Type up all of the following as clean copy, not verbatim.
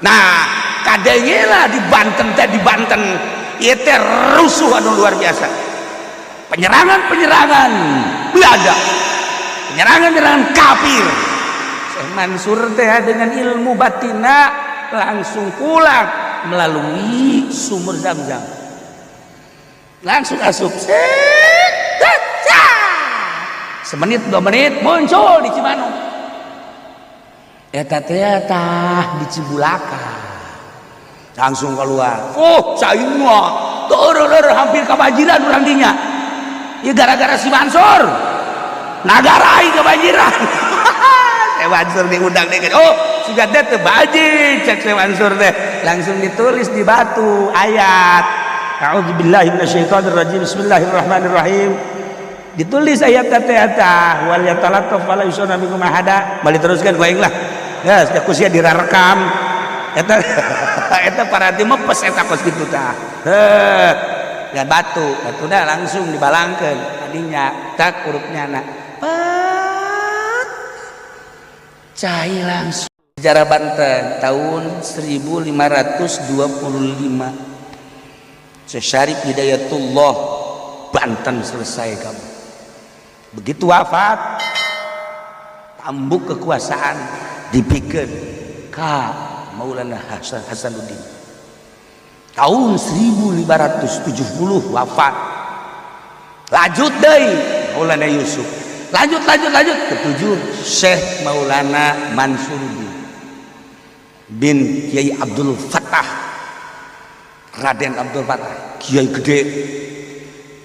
Nah, kadenge lah di Banten teh, di Banten ieu teh rusuh anu luar biasa, penyerangan-penyerangan Belanda, penyerangan-penyerangan kafir. Syekh Mansur teh dengan ilmu batina langsung pulang melalui sumur Zam-Zam, langsung asup, semenit 2 menit muncul di Cimanuk. Eta teh tah di Cibulakan, langsung keluar. Oh, cai mah hampir kebanjiran urang dinya ya, gara-gara si Mansur nagara aing kebanjiran. Syekh Mansur diundang deh. Oh, sudah teh teu bajir, cek Syekh Mansur teh. Langsung ditulis di batu ayat, "A'udzubillahi minasyaitonirrajim, bismillahirrahmanirrahim." Ditulis ayat teh eta, "Wal yatalattaf wala yusona minkum ahada." Balik teruskan ku aing lah ya, ku sia direkam eta. Eta parati mepes eta kos kitu tah. Heuh, ya batu batu dah langsung dibalangkeun tadinya tak urupnya na pat cai langsung. Sejarah Banten tahun 1525, Syekh Syarif Hidayatullah, Banten selesai kamu. Begitu wafat, tambuk kekuasaan dipikeun ka Maulana Hasan Hasanuddin. Tahun 1570 wafat, lanjut deui Maulana Yusuf, lanjut, lanjut, lanjut, ketujuh Syekh Maulana Mansuruddin bin Kiai Abdul Fattah, Raden Abdul Fattah, Kiai gede.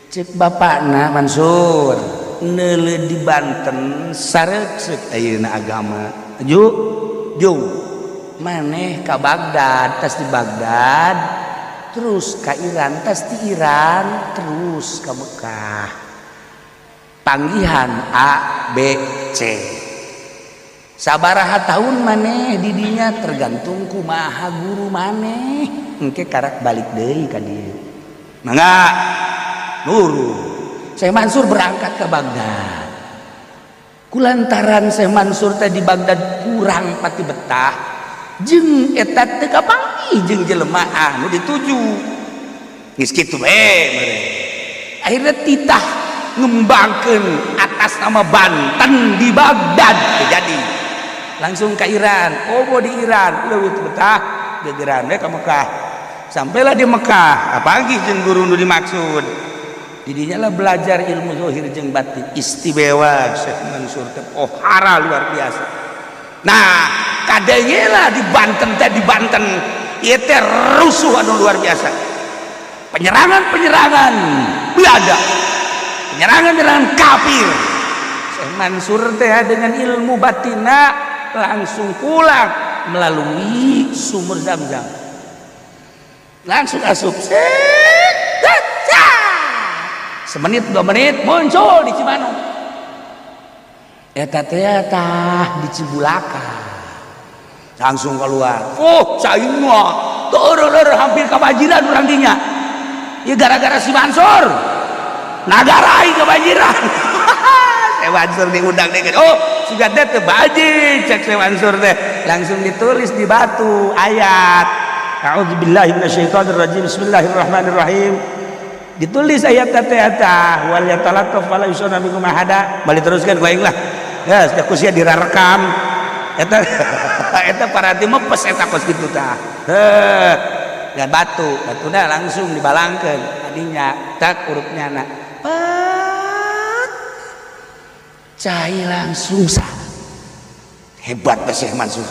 Cek bapakna, "Mansur, neule di Banten sareuk ayeuna agama ju jung maneh ka Baghdad, tas di Baghdad terus ka Iran, tas di Iran terus ka Mekah, panggihan A B C. Sabaraha tahun maneh didinya tergantung kumaha guru maneh. Engke karak balik deui ka dieu." Mangga nuru. Syekh Mansur berangkat ke Baghdad. Kulantaran Syekh Mansur teh di Baghdad kurang pati betah jeung eta teu kapanggih jeung jelema anu dituju, geus kitu bae akhirnya titah ngembangkeun atas nama Banten di Baghdad. Jadi langsung ke Iran. Oh, di Iran leuwih betah, gegeran we ka Mekah. Sampailah di Mekah, apalagi jeung guru nu dimaksud. Didinya lah belajar ilmu zahir jeung batin. Istimewa Syekh Mansur teh, pohara luar biasa. Nah, kadenge lah di Banten teh, di Banten ieu teh rusuh anu luar biasa, penyerangan-penyerangan Belanda, penyerangan-penyerangan kafir. Syekh Mansur teh dengan ilmu batina langsung pulang melalui sumur Zam-Zam, langsung asup, semenit 2 menit muncul di Cimanuk. Eta teh tah di Cibulakan, langsung keluar. Oh, cai mah hampir kebanjiran urang dinya ya, gara-gara si Mansur nagara aing kebanjiran. Syekh Mansur diundang deh. Oh, sudah teh teu bajir, cek Syekh Mansur teh. Langsung ditulis di batu ayat, "A'udzubillahi minasyaitonirrajim, bismillahirrahmanirrahim." Ditulis ayat teh eta, "Wal yatalattaf wala yusona minkum ahada." Balik teruskan ku aing lah ya, ku sia direkam eta. Eta parati mepes eta kos kitu tah. Heuh, ya batu batu dah langsung dibalangkeun tadinya tak urupnya na pat cai langsung sah. Hebat Syekh Mansur.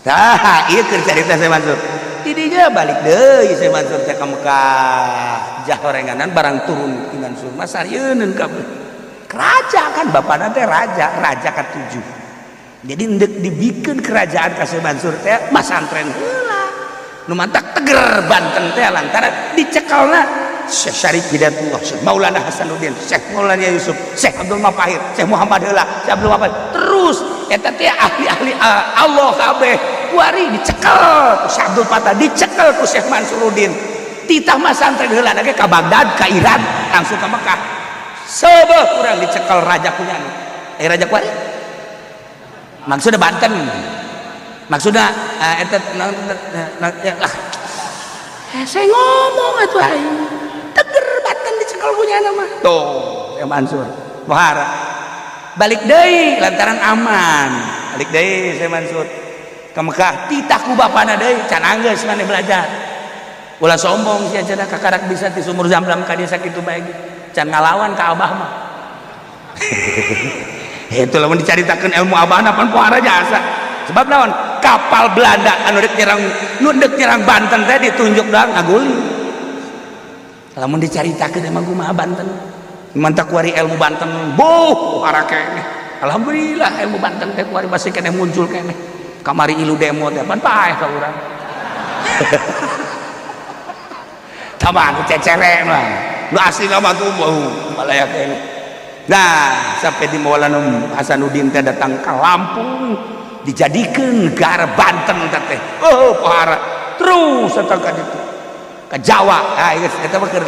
Tah, ieu keur carita Syekh Mansur. Didinya balik deui Syekh Mansur teh ka Mekah, jahorenganan barang turun ti Mansur mah sarieun kabeh. Raja kan bapakna teh raja, raja katujuh. Jadi ndek dibikin kerajaan ka Syekh Mansur teh masantren heula nu mantak teger Banten teh lantaran dicekalna Syekh Syarif Hidayatullah, Syekh Maulana Hasanuddin, Syekh Maulana Yusuf, Syekh Abdul Mafahir, Syekh Muhammad heula, Syekh Abdul Mafahir. Terus eta teh ahli-ahli Allah kabeh kuari dicekel ku Syekh Abdul Fatah, dicekel ku Syekh Mansuruddin. Titah masantren heula ge ka Baghdad, ka Iran, langsung ka Mekah. Sebeh kurang dicekel raja punya, eh, raja kuari maksudnya Banten. Maksudna eta lah. Saya ngomong atuh aing. Teger batan dicekel punya nama. Tuh, Syekh Mansur. Pohara. Balik deui lantaran aman. Balik deui Syekh Mansur ke Mekah, titah ku bapana deui, can anggeus maneh belajar. Ulah sombong sia cenah, kakarak bisa ti sumur Zamzam ka dieu sakitu bae ge. Can ngalawan ka abah mah. Itu lamun dicaritakeun ilmu abahna pan pohara jasa. Sebab naon? Kapal Belanda anu rek nyerang, nu deuk nyerang Banten teh ditunjuk doang ngaguling. Lamun dicaritakeun emang kumaha Banten? Mantak kuari ilmu Banten, boh pohara keneh. Alhamdulillah ilmu Banten teh kuari masih keneh muncul keneh. Kamari ilu demo teh pan paeh ka urang. Tambah anu cecere mah. Nu asli mah tuh bau balaya keneh. Nah, sampai di Maulana Hasanuddin teh datang ke Lampung, dijadikan negara Banten teh. Oh, pohara. Terus datang ka ditu. Ke Jawa. Ah, geus eta mah keur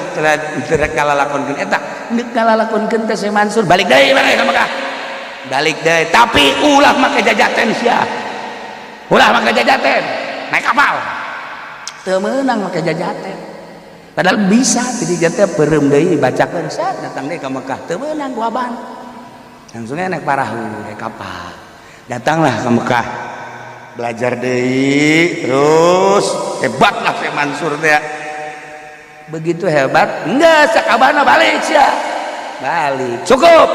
rek ngalalakonkeun eta. Neuk ngalalakonkeun teh Syekh Mansur balik deui maneh ka Mekah. Balik deui, tapi ulah make jajaten sia. Ulah make jajaten. Naik kapal. Teu meunang make jajaten. Padahal bisa jadi jatuh peureum deui dibacakeun sat datang deui ka Mekah teu meunang ku aban. Langsungnya naik parahu, naik kapal. Datanglah ke Mekah. Belajar deui terus hebatlah Syekh Mansur teh. Begitu hebat, enggak sakabana balik sia. Balik. Cukup.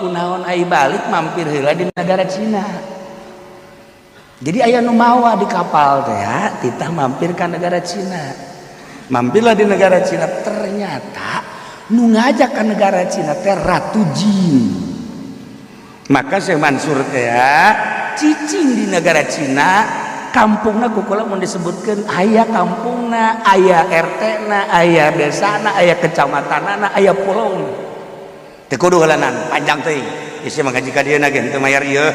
Kunaon ai balik mampir heula di negara Cina. Jadi aya nu mawa di kapal teh ya, titah mampir ka negara Cina. Mampirlah di negara Cina, ternyata nu ngajak ke negara Cina teh Ratu Jin. Maka Syekh Mansur teh ya, cicing di negara Cina, kampungna ku kula mun disebutkeun aya kampungna, aya RT-na, aya desana, aya kecamatanna, aya pulauna. Teu kudu heulanan, panjang teuing. Ieu mah ngaji ka dieu ge teu mayar ieu.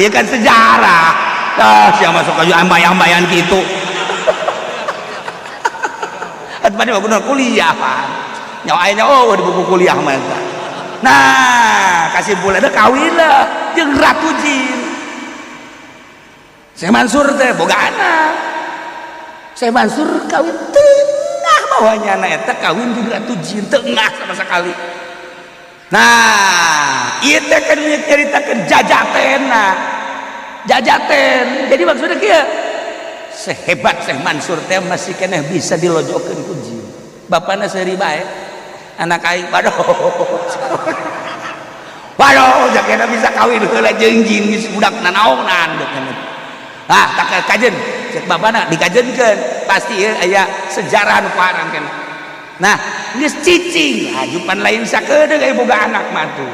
Ieu kan sejarah. Ah, sia masuk ka ambayan-ambayan kitu. Atuh mah kudu kuliah pan. Nyawa aya oh di buku kuliah mah eta. Nah, kasimpulanna kawin lah jeung Ratu Jin. Syekh Mansur teh boga anak. Syekh Mansur kawin tengah bawahnya na eta kawin jeung Ratu Jin tengah sama sekali. Nah, ieu teh kan nyaritakeun jajatena. Jajaten. Jadi maksudnya kieu, sehebat Syekh Mansur teh masih keneh bisa dilojokeun ku jin. Bapana seuri bae. Anak aing waduh. Waduh, jakena bisa kawin heula jeung jin geus budak nanaonan. Ah, tak kajen. Cek bapana dikajenkeun, pasti ieu aya sejarah nu parang keneh. Nah, geus cicing, ajupan lain sakedeung aya boga anak mah tuh.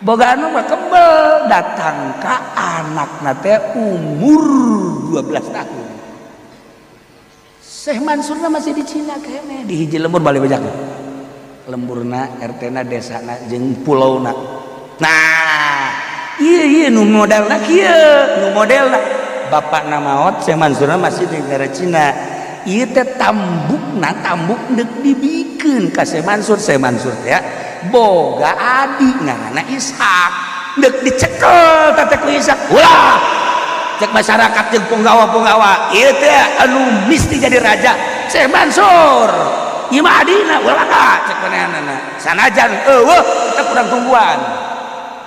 Boga anak mah kebel datang ka anakna teh umur 12 tahun. Syekh Mansurna masih di Cina keneh, di hiji lembur balik bejak. Lemburna, RT-na, desana jeung pulauna. Nah, ieu ieu nu modelna kieu, nu modelna bapakna maot, Syekh Mansurna masih di negara Cina. Ieu teh tambukna tambuk deuk dibikeun ka Syekh Mansur, Syekh Mansur teh boga adi ngaranna Ishak. Deuk dicekel teh ku Ishak. Ulah cek masyarakat jeung punggawa-punggawa, ieu teh anu misti jadi raja Syekh Mansur. Ieu mah adina ulah ka cek manehna. Sanajan eueuh tetep urang tungguan.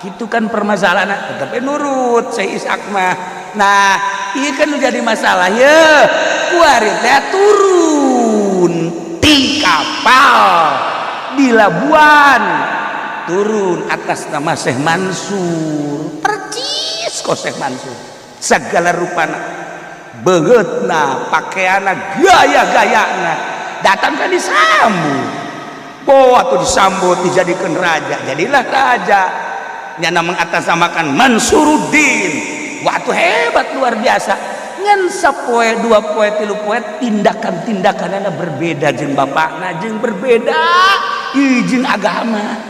Gitu kan permasalahanna, tetep nurut Syekh Ishak mah. Nah, ieu kan nu jadi masalah ye. Kuari teh turun ti kapal di Labuan, turun atas nama Syekh Mansur, percis kok Syekh Mansur segala rupana, beungeutna, pakaianna, gaya-gayana, datang kan disambut. Oh, atau disambut dijadikan raja, jadilah raja nyana mengatasnamakan Mansuruddin. Waktu hebat luar biasa. Ngan sapoe dua poe tilu poe tindakan-tindakanana berbeda jeung bapakna, jeung berbeda jeung agama.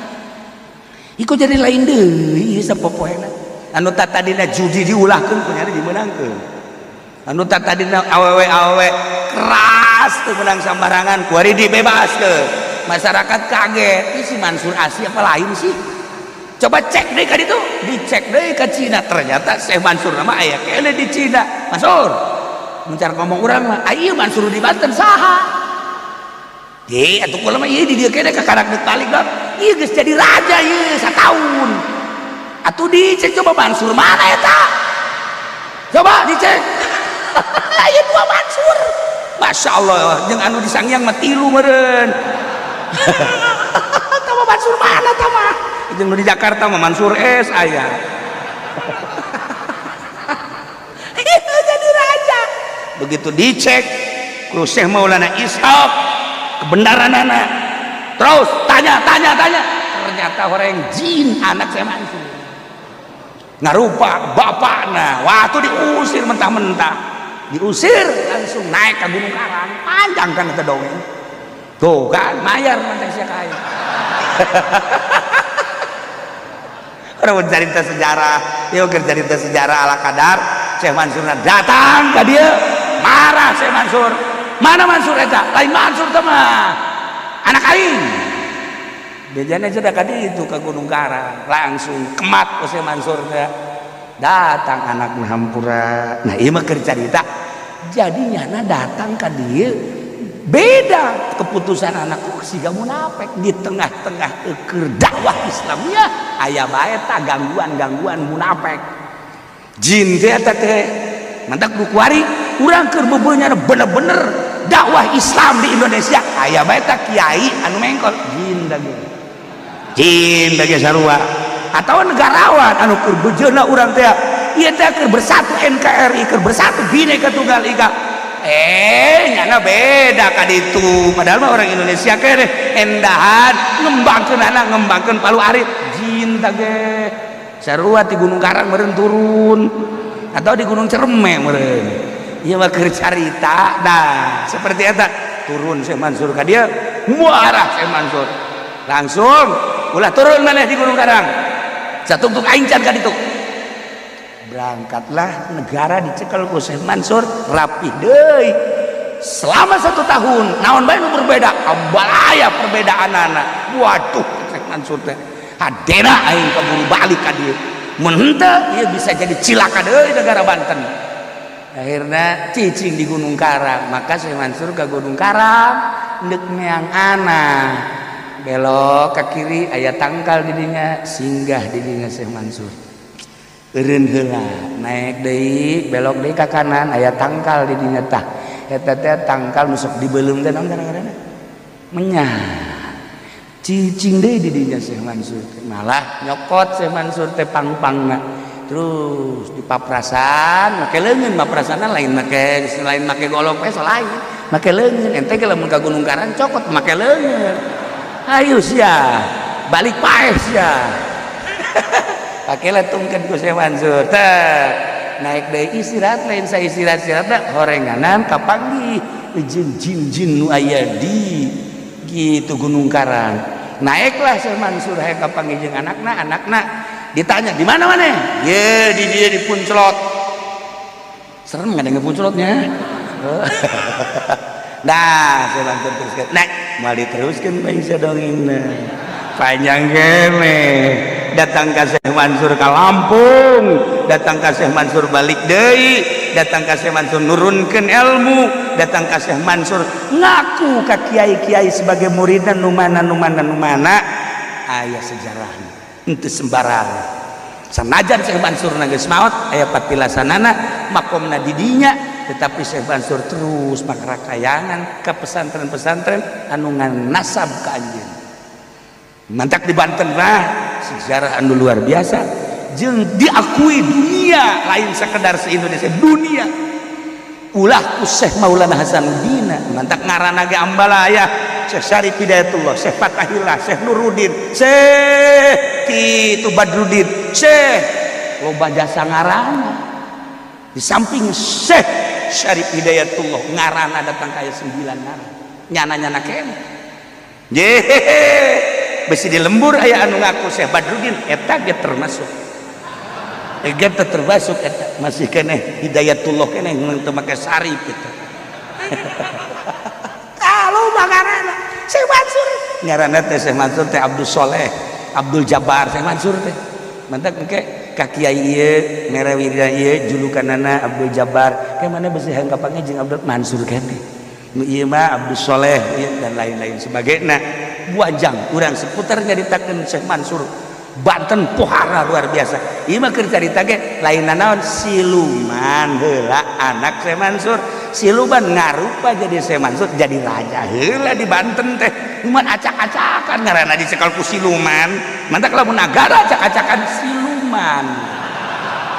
Iku jadi lain deui sapopoena. Anu tadina judi diulahkeun kunyana dimeunangkeun. Anu tadina awewe-awewe keras teu meunang sambarangan kuari dibebaskeun. Masyarakat kaget, ih si Mansur asli apa lain sih? Coba cek deh ka ditu, dicek deh ke Cina, ternyata Syekh Mansur nama aya keneh di Cina. Mansur mencar ngomong urang mah, ayo Mansur di Banten saha? Eh, atuh kula mah ieu di dieu keneh kakarak deuk balik bab. Ieu geus jadi raja ieu satahun. Atuh dicek coba Mansur mana eta? Coba dicek. Aya dua Mansur. Masya Allah, jeung anu di Sangiang mah tilu meureun. Tama Mansur mana tama? Jeung di Jakarta mah Mansur S aya. Jadi raja. Begitu dicek ku Syekh Maulana Ishaq kebenaran anak. Terus tanya tanya tanya, ternyata orang jin anak Syekh Mansur. Ngarupa bapakna, waktu diusir mentah-mentah, diusir langsung naik ke Gunung Karang, panjang kan itu dongeng. Tuh kan, mayar mantap sia kaya. Orang cerita sejarah, yuk cerita sejarah ala kadar. Syekh Mansur datang ke dia, marah Syekh Mansur. Mana Mansur eta? Lain Mansur teh mah. Anak aing. Bejana sudah kadi itu ke Gunung Karang, langsung kemat ku Syekh Mansur teh. Datang anak hampura. Nah, ieu mah keur carita. Jadi nyana datang ka dieu beda keputusan anakku siga munafik di tengah-tengah keur dakwah Islamnya aya bae ta gangguan-gangguan munafik. Jin teh eta teh mantak du kuari urang keur beubeuna bener-bener dakwah Islam di Indonesia aya bae ta kiai anu mengkol jin dage. Jin dage sarua atau negarawan anu keur bejeuna urang teh ieu teh keur bersatu NKRI keur bersatu Bhinneka Tunggal Ika. Nyana beda ka ditu padahal mah orang Indonesia keneh endahan ngembangkeun anak ngembangkeun Palu Arit jin tage sarua di Gunung Karang meureun turun atau di Gunung Cereme meureun ieu mah keur carita. Nah seperti eta turun Syekh Mansur ka dieu muarah Syekh Mansur langsung ulah turun maneh di Gunung Karang satungtung aing can ka ditu. Berangkatlah negara dicekel ku Syekh Mansur rapih deui selama 1 tahun naon bae nu berbeda ambalaya perbedaan anak. Waduh Syekh Mansur teh hadena aing keburu balik ka dieu mun henteu ieu bisa jadi cilaka deui negara Banten. Akhirna cicing di Gunung Karang, maka Syekh Mansur ke Gunung Karang neuk meang anak belok ke kiri aya tangkal di dinya singgah di dinya Syekh Mansur. Eureun heula naik deui belok deui ka kanan aya tangkal di dinya tah eta teh tangkal nu sok dibeuleum teh naon ngaranna menyah cicing deui di dinya Syekh Mansur malah nyokot Syekh Mansur teh pang-pangna terus dipaprasan make leungeun maprasana lain make golok peso lain make leungeun ente ge lamun ka Gunung Karang cokot make leungeun ayo sia balik paeh sia pakailah tungkeun ku Syekh Mansur teh naik deui istirahat lain sa istirahat-istirahat horenganan kapanggih jeung jin-jin nu aya di gitu Gunung Karang. Naiklah Syekh Mansur hayang kapanggih jeung anakna, anakna ditanya di mana maneh? Ye di dieu di Punclot. Serem ngadenge Punclotnya. Nah, Syekh Mansur teruskeun. Naik, moal diteruskeun bae sadongengna. Panjang kene. Datang ka Syekh Mansur ka Lampung, datang ka Syekh Mansur balik deui, datang ka Syekh Mansur nurunkeun ilmu, datang ka Syekh Mansur ngaku ka kiai-kiai sebagai muridna nu mana nu mana nu mana aya sejarahna henteu sembarangan. Sanajan Syekh Mansur geus maot aya patilasanana makomna di dinya, tetapi Syekh Mansur terus makarakayangan ka pesantren-pesantren anu ngan nasab ka anjeun. Mantak di Banten mah sejarah anu luar biasa jeung diakui dunia lain sekedar se-Indonesia dunia. Ulah ku Syekh Maulana Hasanuddin mantak ngaranna ge ambalaya Syekh Syarif Hidayatullah, Syekh Fatahillah, Syekh Nuruddin, Syekh kitu Badruddin, Syekh loba jasa ngaranna. Di samping Syekh Syarif Hidayatullah ngaranna datang kaya 9 ngaran nyana-nyana keneh. Yehehe besi di lembur aya anu ngaku Syekh Badruddin eta ge termasuk ge termasuk eta masih keneh Hidayatullah keneh teu make Syarif gitu. Kalau ngaranna Syekh Mansur ngaranna teh Syekh Mansur teh Abdul Soleh, Abdul Jabbar Syekh Mansur teh. Mantak engke ka kiai ieu mere wiridan ieu julukanana Abdul Jabbar. Ke mana besi hayang kapanggih jeung Abdul Mansur keneh. Nu ieu mah Abdul Soleh ieu dan lain-lain sebagainya. Buajang urang seputar nyaritakeun Syekh Mansur Banten pohara luar biasa. Ieu mah keur carita ge lain naon siluman heula anak Syekh Mansur. Siluman ngarupa jadi Syekh Mansur jadi raja heula di Banten teh. Cuman acak-acakan ngaranna dicekal ku siluman. Mantak lamun nagara acak-acakan siluman.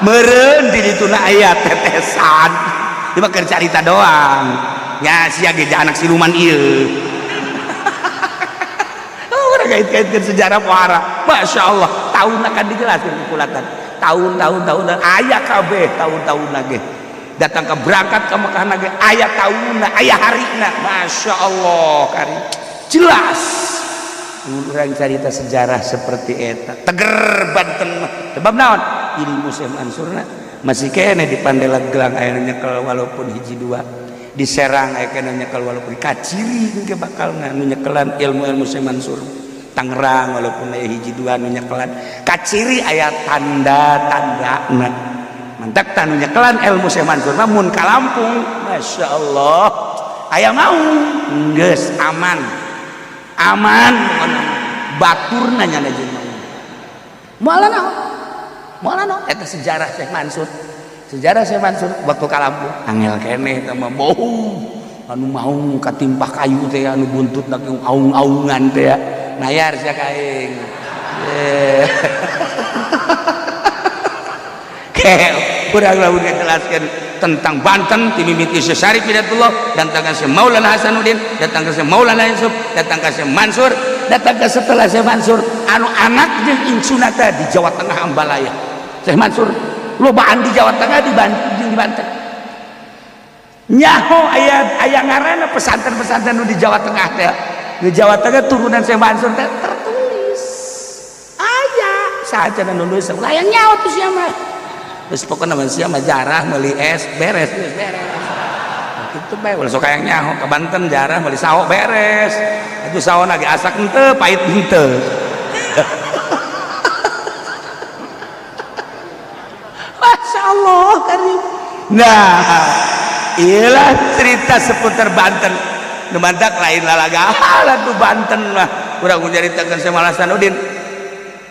Meureun di dituna aya tetesan. Ieu mah keur carita doang. Nya sia ge anak siluman ieu. Kait-kaitkan sejarah pohara. Masya Allah, tahun akan dijelaskan kulatan. Tahun-tahun tahun aya kabeh tahun-tahun lagi. Datang ke berangkat ke Mekah lagi aya tahunna, aya harina. Masya Allah, kari jelas. Urang carita sejarah seperti eta. Teger Banten mah. Sebab naon? Ilmu Syekh Mansurna masih kene di Pandeglang aya nyekel walaupun hiji dua. Di Serang aya kene nyekel walaupun kaciri engke bakal nu nyekelan ilmu-ilmu Syekh Mansur. Tangerang walaupun aya hiji dua nu nyekelan kaciri aya tanda-tandana. Mantak tanu nyekelan ilmu Syekh Mansur mah mun ka Lampung, Masya Allah aya mau geus aman. Aman baturna nyana jeung mau. Moal naon? Moal naon eta sejarah Syekh Mansur. Sejarah Syekh Mansur waktu ka Lampung angel keneh eta mah bau anu mau katimpah kayu teh anu buntutna aung-aungan teh nayar sia ka aing. Kel, urang lamun ngajelaskeun tentang Banten ti mimiti Syekh Syarif Hidayatullah datang ka Syekh Maulana Hasanuddin, datang ka Syekh Maulana Yusuf, datang ka Syekh Mansur, datang ka setelah Syekh Mansur anu anak jeung incuna teh di Jawa Tengah Ambalaya. Syekh Mansur lobaan di Jawa Tengah di Banten, di Banten. Nyaho aya aya ngaranna pesantren-pesantren nu di Jawa Tengah teh. Di Jawa Tengah turunan Syekh Mansur teh tertulis. Aya saacana nulis ulah yang nyaho tuh sia mah. Geus pokona mah sia mah jarah meuli es beres geus beres. Kitu bae ulah sok hayang nyaho ka Banten jarah meuli sawo beres. Atuh sawo ge asak henteu pahit henteu. Masya Allah karim. Nah, iyalah cerita seputar Banten. Nu mantak lain lalagalan tuh Banten mah. Urang nyaritakeun Syekh Maulana Hasanuddin.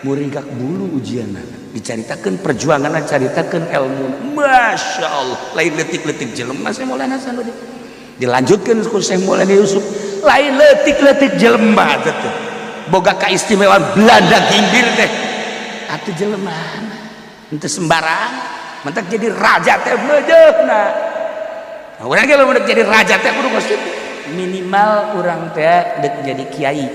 Muringkak bulu ujianna. Dicaritakeun perjuanganna, caritakeun ilmu. Masya Allah, lain leutik-leutik jelema Syekh Maulana Hasanuddin. Dilanjutkeun ku Syekh Maulana Yusuf, lain leutik-leutik jelema teh. Boga kaistimewaan Belanda ginggir teh. Atuh jelema henteu sembarang, mentak jadi raja teh meujeuhna. Nah, urang ge lamun jadi raja teh kudu kos kitu. Minimal urang teh deuk jadi kiai.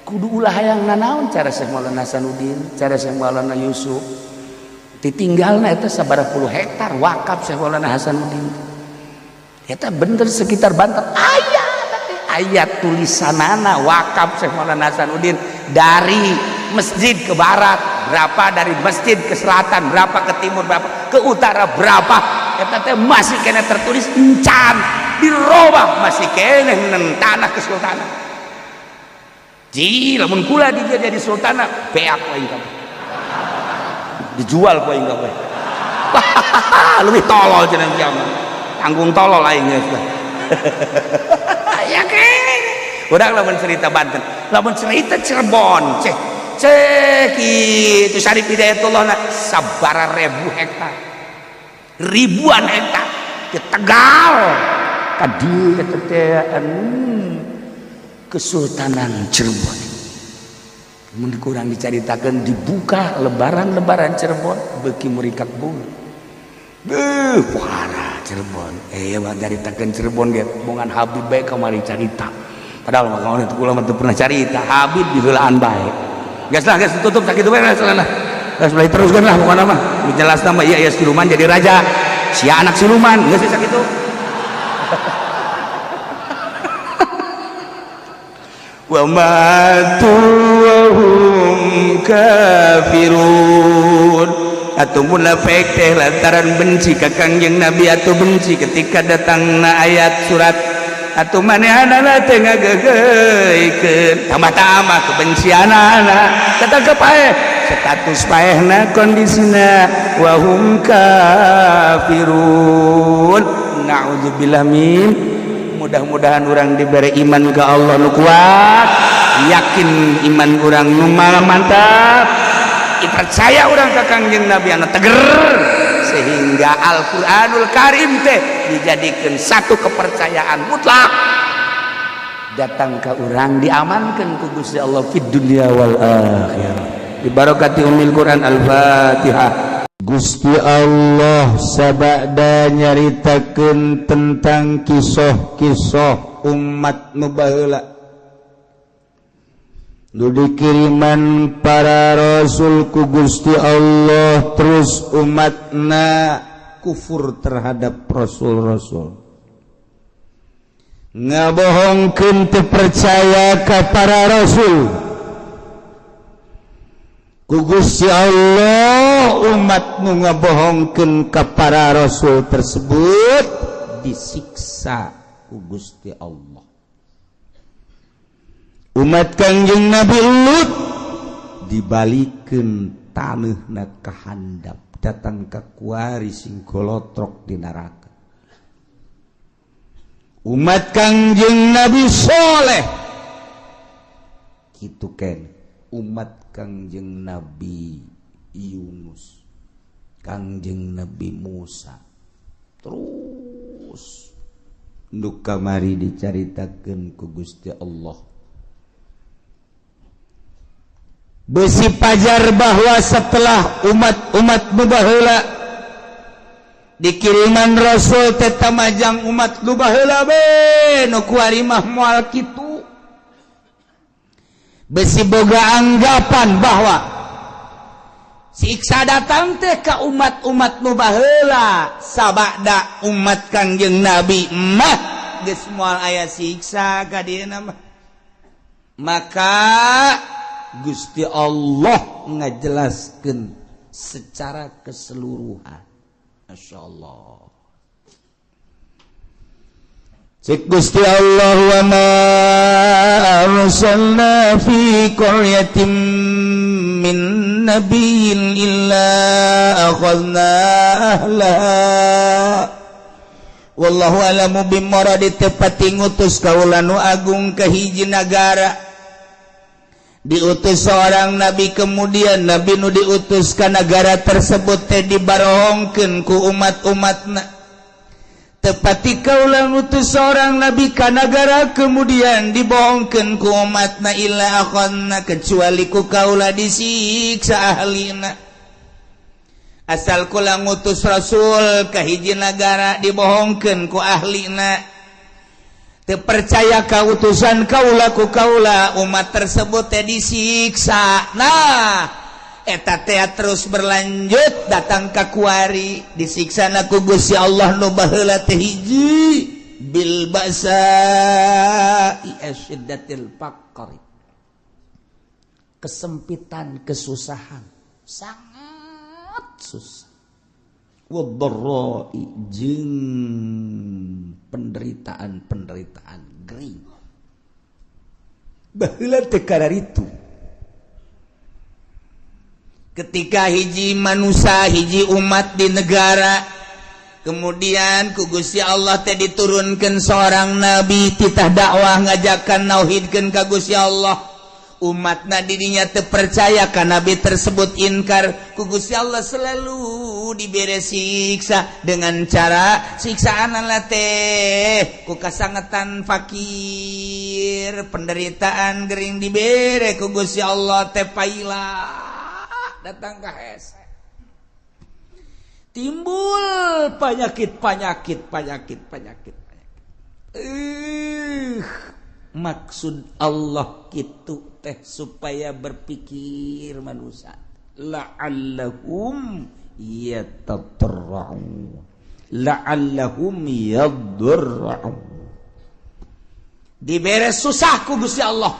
Kudu ulah hayang nanaon cara Syekh Maulana Hasanuddin, cara Syekh Maulana Yusuf. Ditinggalna eta sabaraha puluh hektar wakaf Syekh Maulana Hasanuddin. Eta bener sekitar Banten aya ayat tulisanana wakaf Syekh Maulana Hasanuddin dari masjid ke barat berapa, dari masjid ke selatan berapa, ke timur berapa, ke utara berapa. Eta teh masih kena tertulis encan dirobah masih kena nen tanah kesultanan. Ji lamun kula dia jadi sultana beak aing kabeh. Dijual ku aing kabeh. Lebih tolol cenah kiamat. Tanggung tolol aing geus. Ya kene. Urang lamun cerita Banten, lamun cerita Cirebon, ceh ceh kitu Syarif Hidayatullah na sabara ribu hektar. Ribuan hektar di Tegal. Ka dieu eta teh Kesultanan Cirebon. Mun kurang dicaritakeun dibuka lebaran-lebaran Cirebon beuki muringkak bulu. Beuh pohara Cirebon. Mah caritakeun Cirebon ge bongan Habib bae kamari carita. Padahal mah kawan itu kula mah teu pernah carita, Habib diheulaan bae. Geus lah geus tutup sakitu bae geus lah. Geus mulai teruskeun lah pokona mah. Nu jelasna mah ieu siluman jadi raja. Sia anak siluman geus sakitu. Wa matu wa hum kafirun. Atau munafik teh lantaran benci ka Kangjeng Nabi atau benci ketika datangna ayat surat Atuh manehanana teh ngageugeuykeun, tambah-tambah kebencianana. Tetep paeh status paehna kondisina wa hum kafirun. Na'udzubillah min. Mudah-mudahan orang diberi iman ke Allah nu kuat, yakin iman orang nu mantap, percaya orang ke Kangjeng Nabi anu teger, sehingga Al-Qur'anul Karim teh dijadikan satu kepercayaan mutlak datang ke orang, diamankan ku Gusti Allah fid dunya wal akhirah. Bibarakati ummil Quran. Al-Fatihah. Gusti Allah sabada nyaritakeun tentang kisah-kisah umat nu baheula nu dikiriman para rasul ku Gusti Allah, terus umatna kufur terhadap rasul-rasul, ngabohongkeun, teu percaya ka para rasul. Ku Gusti Allah umat nu ngabohongkeun ka para rasul tersebut disiksa ku Gusti Allah. Umat Kangjeng Nabi Lut dibalikeun taneuhna ka handap, datang ka kuari sing golotrok di neraka. Umat Kangjeng Nabi Soleh kitu ken, umat Kangjeng Nabi Yunus, Kangjeng Nabi Musa, terus nu kamari dicaritakeun ku Gusti Allah. Besi pajar bahwa setelah umat-umat nu baheula dikiriman rasul teh tamajang umat nu baheula be nu kuari mah moal kitu. Besi boga anggapan bahwa siksa datang teh ka umat-umat nu baheula, sabada umat Kangjeng Nabi mah geus moal aya siksa ka dieuna mah. Maka Gusti Allah ngajelaskeun secara keseluruhan. Masya Allah. Cek Gusti Allah, wa ma arsalna fi qaryatin min nabiyyin illa akhadna ahlaha wallahu alamu bimuradi. Tepati ngutus kaula nu agung ke hiji nagara, diutus seorang nabi, kemudian nabi nu diutus ke negara tersebut teh dibarohongkeun ku umat-umatna. Tepati kaula ngutus seorang nabi ka nagara, kemudian dibohongkeun ku umatna, illa akhadna, kecuali ku kaula disiksa ahlina. Asal kula ngutus rasul ka hiji nagara, dibohongkeun ku ahlina, terpercaya kautusan kaula, ku kaula umat tersebut teh disiksa. Nah, eta teh terus berlanjut datang ka kuari, disiksa na ku Gusti Allah. Nu baheula teh hiji bil ba'sa asyiddatil faqri, Kesempitan, kesusahan, sangat susah, wadharra'i, jeung penderitaan-penderitaan gering. Baheula teh itu. Ketika hiji manusia, hiji umat di negara, kemudian ku Gusti Allah teh diturunkan seorang nabi, titah dakwah ngajakan nauhidkeun ka Gusti Allah. Umatna didinya terpercaya ka nabi tersebut, inkar, ku Gusti Allah selalu diberi siksa dengan cara siksaan teh ku kasangetan fakir, penderitaan gering dibere ku Gusti Allah teh paila datang ke hese, timbul penyakit, penyakit, penyakit, penyakit, penyakit. Maksud Allah gitu teh supaya berpikir manusia, la'allahum yatadarra'un, la'allahum yadarra'un. Dibere susah ku Gusti Allah,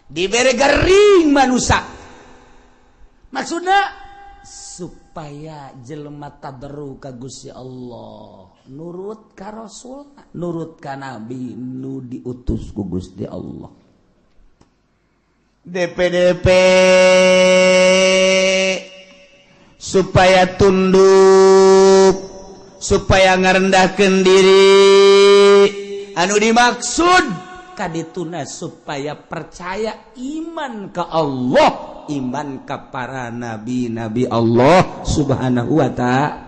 dibere gering manusia, maksudnya supaya jelema tadarru ka Gusti Allah. Nurut ka Rasul, nurut ka Nabi nu diutus ku Gusti Allah. DPDP supaya tunduk, supaya ngarendahkeun diri, anu dimaksud kadituna supaya percaya iman ke Allah, iman ke para nabi-nabi Allah Subhanahu wa ta'ala.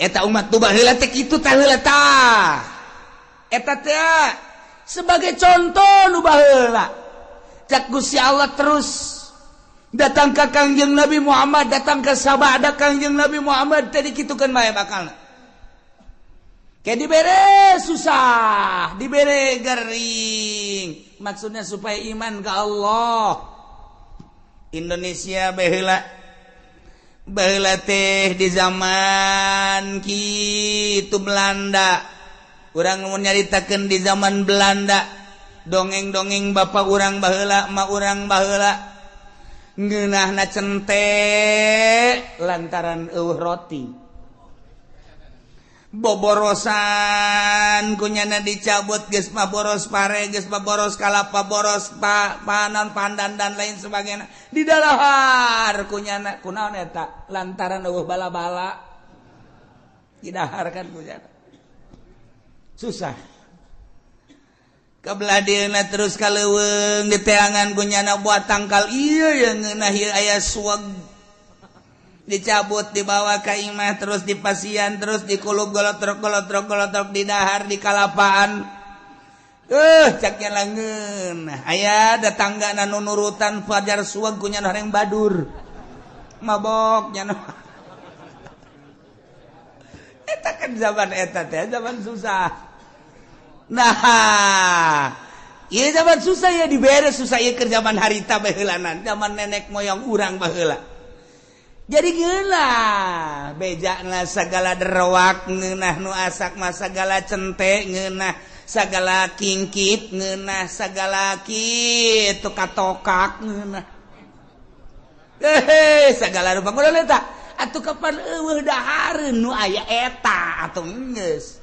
Eta umat tu baheula teh kitu tah heula tah. Eta teh sebagai contoh nu baheula. Cak Gusti Allah terus datang ke Kangjeng Nabi Muhammad, datang ke sabada Kangjeng Nabi Muhammad teh dikitukeun bae bakalna. Kayak dibere susah, dibere gering. Maksudnya supaya iman ke Allah. Indonesia baheula baheula teh di zaman kitu Belanda. Urang mun nyaritakeun di zaman Belanda, dongeng-dongeng bapak urang baheula, emak urang baheula ngeunahna cente lantaran eueuh roti. Boborosan kunyana dicabut geus mah boros pare, geus mah boros kalapa, boros panon pandan dan lain sebagainya. Di dalahar kunyana kunaon eta lantaran eueuh bala-bala didaharkan kunyana. Susah. Kabelah dieuna terus ka leuweung diteangan kunyana buat tangkal ieu yang ngeunah ieu aya suweg. Dicabut dibawa ka imah terus dipasian terus dikulub golotrok golotrok golotrok didahar di kalapaan. Caknya langeun. Aya datangga nu nurutan fajar suweg kunyana horeng badur. Mabok nya. Eta kan zaman eta teh zaman susah. Nah, ieu zaman susah ya dibere susah ieu keur zaman harita baheulanan, zaman nenek moyang urang baheula. Jadi ngeunah bejana segala derwak ngeunah nu asak mah segala cente ngeunah segala kingkit ngeunah segala kitu katokak ngeunah. Segala rupa kudu eta. Atuh kapan eueuh dahareun nu aya eta atuh geus.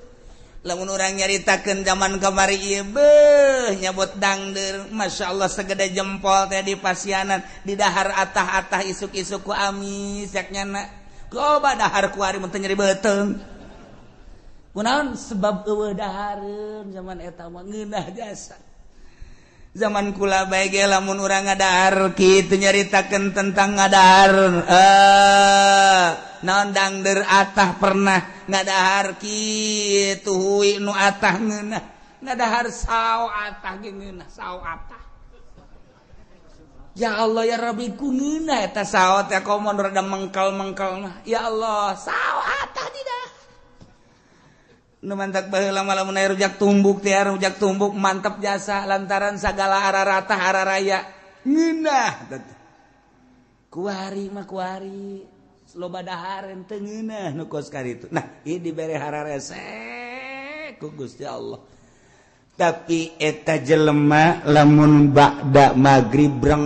Lamun urang nyaritakeun zaman kamari ieu beuh nyabot dangdeur masyaallah segede jempol teh di pasianan di dahar atah-atah isuk-isuk ku amis cak nyana coba dahar ku ari mun teu nyeri beuteung. Kunaon sebab eueuh dahareun zaman eta mah ngeunah jasa. Zaman kula bae ge lamun urang ngadahar kitu nyaritakeun tentang ngadahar naon dangdeur atah pernah ngadahar kitu hui nu atah ngeunah ngadahar sao atah ge ngeunah sao atah. Ya Allah ya Rabbi ku ngeunah eta sao teh komo rada mengkal-mengkal mah. Ya Allah sao atah tidak. Nu mantak baheula mah lamun aya rujak tumbuk teh rujak tumbuk mantep jasa lantaran sagala ararata araraya ngeunah. Kuari mah kuari loba dahareun teu ngeunah nu kos karitu. Nah, ieu dibere hararese ku Gusti Allah. Tapi eta jelema lamun ba'da magrib breng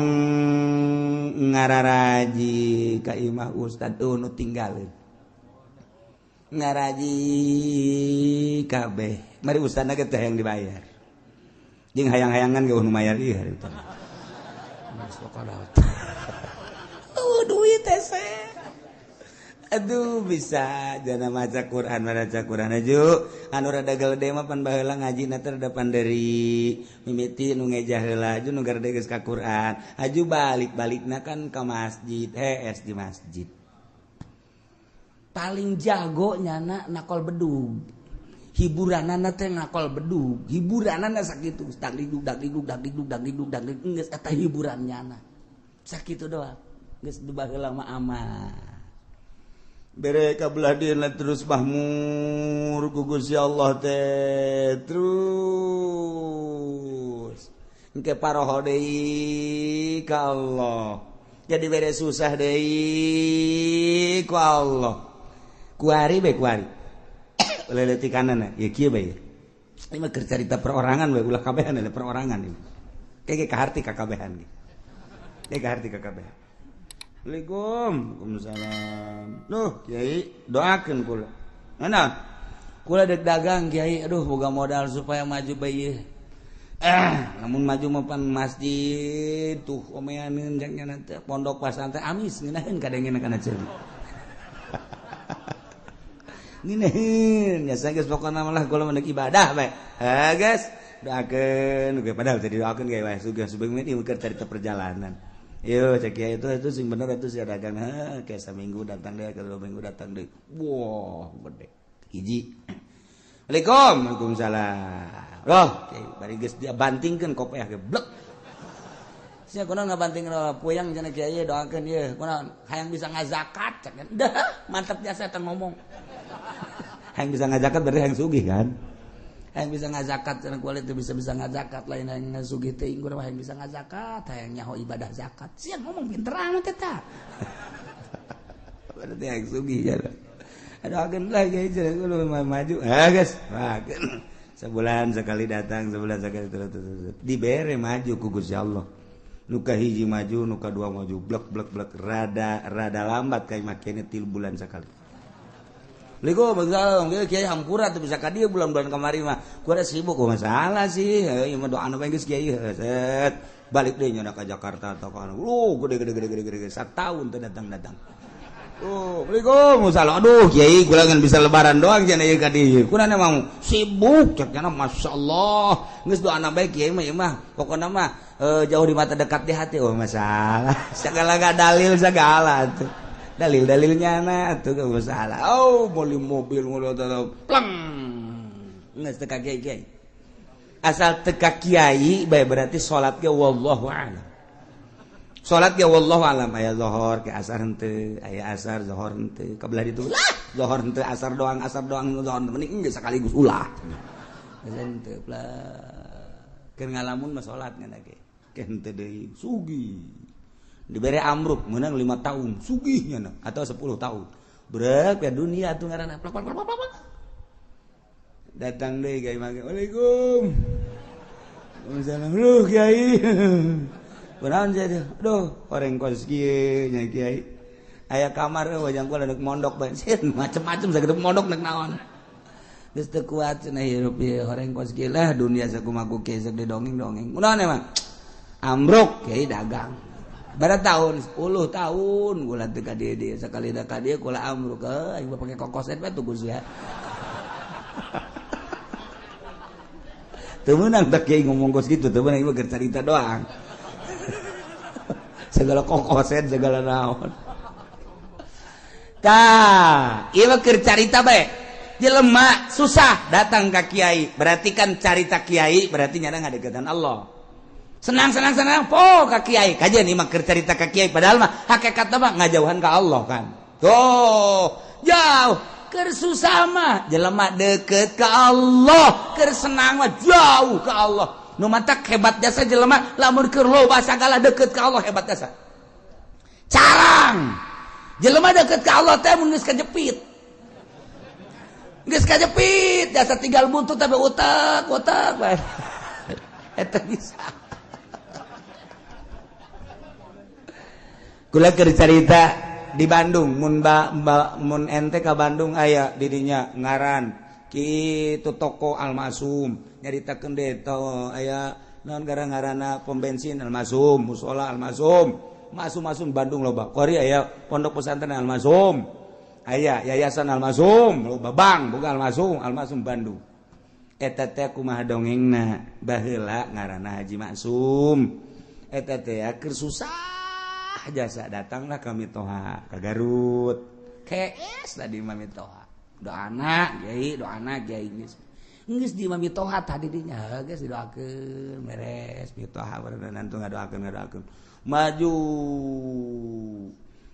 ngararaji ka imah ustad nu tinggalin. Ngaraji kabeh. Mari ustadna ge teh yang dibayar. Jeung hayang-hayangan ge nu mayar ieu hari teh. Oh, duit teh. Aduh bisa jana maca Quran maca Quran aju anu rada gede mah pan baheula ngajina teh rada panderi mimiti nu ngejah heula aju nu garede geus ka Quran aju balik-balikna kan ka masjid hees di masjid. Paling jago nyana nakol bedug. Hiburanana teh nakol bedug, hiburanana sakitu dagdugdug dagdugdug dagdugdug dagdugdug dagdugdug geus eta hiburan nyana. Sakitu doang. Geus baheula mah aman. Bere kabelah dieuna terus mahmur ku Gusti Allah teh terus. Engke paroho deui ka Allah. Jadi bere susah deui ku Allah. Kuari bae kuari. Leletikanana ya kieu bae. Ini mah keur carita perorangan bae ulah kabehan perorangan ini. Kayak kaharti ka kabehan ge. Kayak kaharti ka kabehan. Assalamualaikum. Waalaikumsalam. Duh, Kiai, doakeun kula. Mana? Kula dek dagang Kiai, aduh boga modal supaya maju bae ieu. Namun maju mapan masjid tuh omeaneun jang nya teh pondok pasantren amis ngeunaheun kadengena kana ceuli. Ngeunaheun nya geus pokona malah kula mah ibadah bae. Ha geus doakeun ge padahal teh didoakeun ge wae sugih subeung ieu keur carita perjalanan. Yo cek kiai itu sing bener itu sia dagang heuh kayak saminggu datang deui ke 2 minggu datang deui. Wah, gede. Hiji. Assalamualaikum. Waalaikumsalam. Loh, kiai bari geus dia bantingkeun kopeah ge blek. Sia kunaon ngabantingkeun puyang cenah kiai doakeun ieu kunaon hayang bisa ngazakat cek. Dah, mantap jasa teh ngomong. Hayang bisa ngazakat berarti hayang sugih kan? Hayang bisa ngazakat cenah kuali teu bisa-bisa ngazakat lain hayang sugih teh inggur hayang bisa ngazakat hayang nyaho ibadah zakat. Sia ngomong pinter amat eta. Berarti hayang sugih ya. Aduh agen lah kiai cenah kudu maju. Ah geus, doakeun. Sebulan sekali datang, sebulan sekali terus dibere maju ku Gusti Allah. Nuka hiji maju, nuka dua maju, blek blek blek rada rada lambat kayak makene 3 bulan sekali. Liko masalah, kiai hampura tuh bisa ka dieu bulan-bulan kamari mah. Kuda sibuk kok masalah sih. Ieu mah doana bae geus kiai set. Balik deui nya ka Jakarta atau ka lu gede gede gede gede gede satahun teu datang-datang. Oh, Waalaikumsalam. Aduh, kiai kula ngan bisa lebaran doang cenah ieu ka dieu. Kuna emang sibuk cek nya masyaallah. Geus doana bae kiai mah ieu mah. Pokona mah jauh di mata dekat di hati. Oh, masalah. Segala dalil segala tuh. Dalil-dalilnya na tuh gak masalah. Oh, beli mobil ngono pleng. Geus teu ka kiai. Asal teu ka kiai bae berarti salat ge wallahu a'lam. Salat ge wallahu a'lam aya zuhur ke asar henteu, aya asar zuhur henteu, ka belah ditu lah zuhur henteu asar doang zuhur mending geus sekaligus ulah. Geus henteu plek. Keur ngalamun mah salat ngan ge. Ke henteu deui sugih. Dibere amruk menang 5 tahun sugihnya na, atau 10 tahun. Brek ya dunia tuh ngaranna plak plak plak plak. Datang deui ka imah. Waalaikum. Waalaikumsalam. Lu kiai. Kunaon sia teh? Aduh, horeng kos kieu nya kiai. Aya kamar eueuh wajang kula deuk mondok bae. Macem-macem sakitu mondok nek naon. Geus teu kuat cenah hirup ieu horeng kos kieu lah dunia sakumaha ku kieu sok didongeng-dongeng. Kunaon emang? Amruk kiai dagang. Bara tahun 10 tahun kula teu ka dieu dieu sakali da ka dieu kula amruk aing mah pake kokoset bae tuh Gus ya. Teu meunang teh kiai ngomong kos kitu teu meunang ieu mah keur carita doang. Segala kokoset segala naon. Tah, ieu mah keur carita bae. Jelema susah datang ka kiai, berarti kan carita kiai berarti nyana ngadeukeutan Allah. Senang senang senang po ka kiai kajian ieu mah keur carita ka kiai padahal mah hakikatna mah ngajauhan ka Allah kan. Tuh, jauh keur susah mah jelema deukeut ka Allah, keur senang mah jauh ka Allah. Nu matak hebat jasa jelema lamun keur loba sagala deukeut ka Allah hebat jasa. Carang jelema deukeut ka Allah teh mun geus kajepit. Geus kajepit jasa tinggal buntut tapi utak-utak bae. Eta bisa. Kula keur carita di Bandung mun mun ente ka Bandung aya didinya ngaran kitu toko Almasum nyaritakeun deui to aya naon gara-ngarana pom bensin Almasum musala Almasum masum-masum Bandung loba kori aya pondok pesantren Almasum aya yayasan Almasum loba bank boga Almasum Almasum Bandung eta teh kumaha dongengna baheula ngaranna Haji Maksum eta teh keur susah jasa datanglah kami toha ke Garut KS tadi mami toha doana kiai doana kiai geus geus di mami toha tadi dinya geus didoakeun beres mitoha barengan tuh ngadoakeun ngadoakeun maju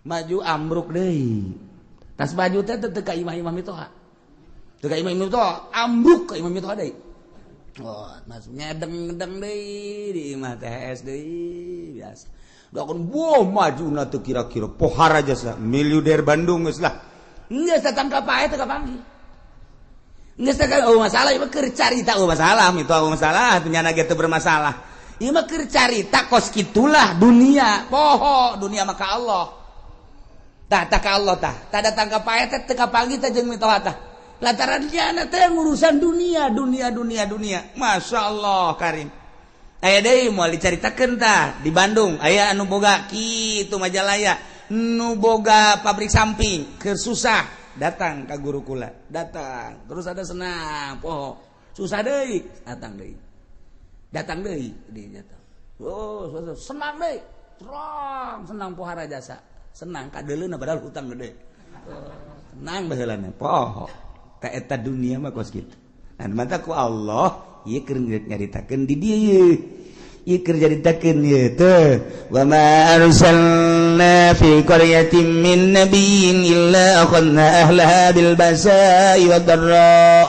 maju ambruk deui tas baju teh teu ka imah-imah mitoha teu ka imah-imah mitoha ambruk ka imah mitoha deui oh masuk ngedeng-ngedeng deui di imah THS deui biasa doakeun boh majuna teu kira-kira pohara jasa miliuder Bandung geus lah geus datang ka pae teu kapanggih geus teh oh masalah ieu mah keur carita oh masalah itu oh masalah atuh nyana ge teu bermasalah ieu mah keur carita kos kitulah dunia poho dunia mah ka Allah. Tah, tah ka Allah, tah tah datang ka paet teh, teu kapanggih teh jeung mitoha. Tah, lantaran dia teh ngurusan dunia, dunia, dunia, dunia. Masya Allah karim. Aya deui, moal dicaritakeun. Tah, di Bandung aya anu boga kitu Majalaya, nu boga pabrik samping, keur susah datang ka guru kula, datang terus ada senang, poho susah deui, datang deui, datang deui, di datang, oh senang deui, terang senang, pohara jasa, senang kadeuleuna, padahal hutang gede. Oh, senang baheulana, poho ka eta dunia mah kos kitu. Nah, mata ku Allah ieu keur nyaritakeun di dieu, ieu keur nyaritakeun ieu teh, wa ma arsalna fi qaryatin min nabiyyin illa akhadna ahlaha bil basa'i wad dharra.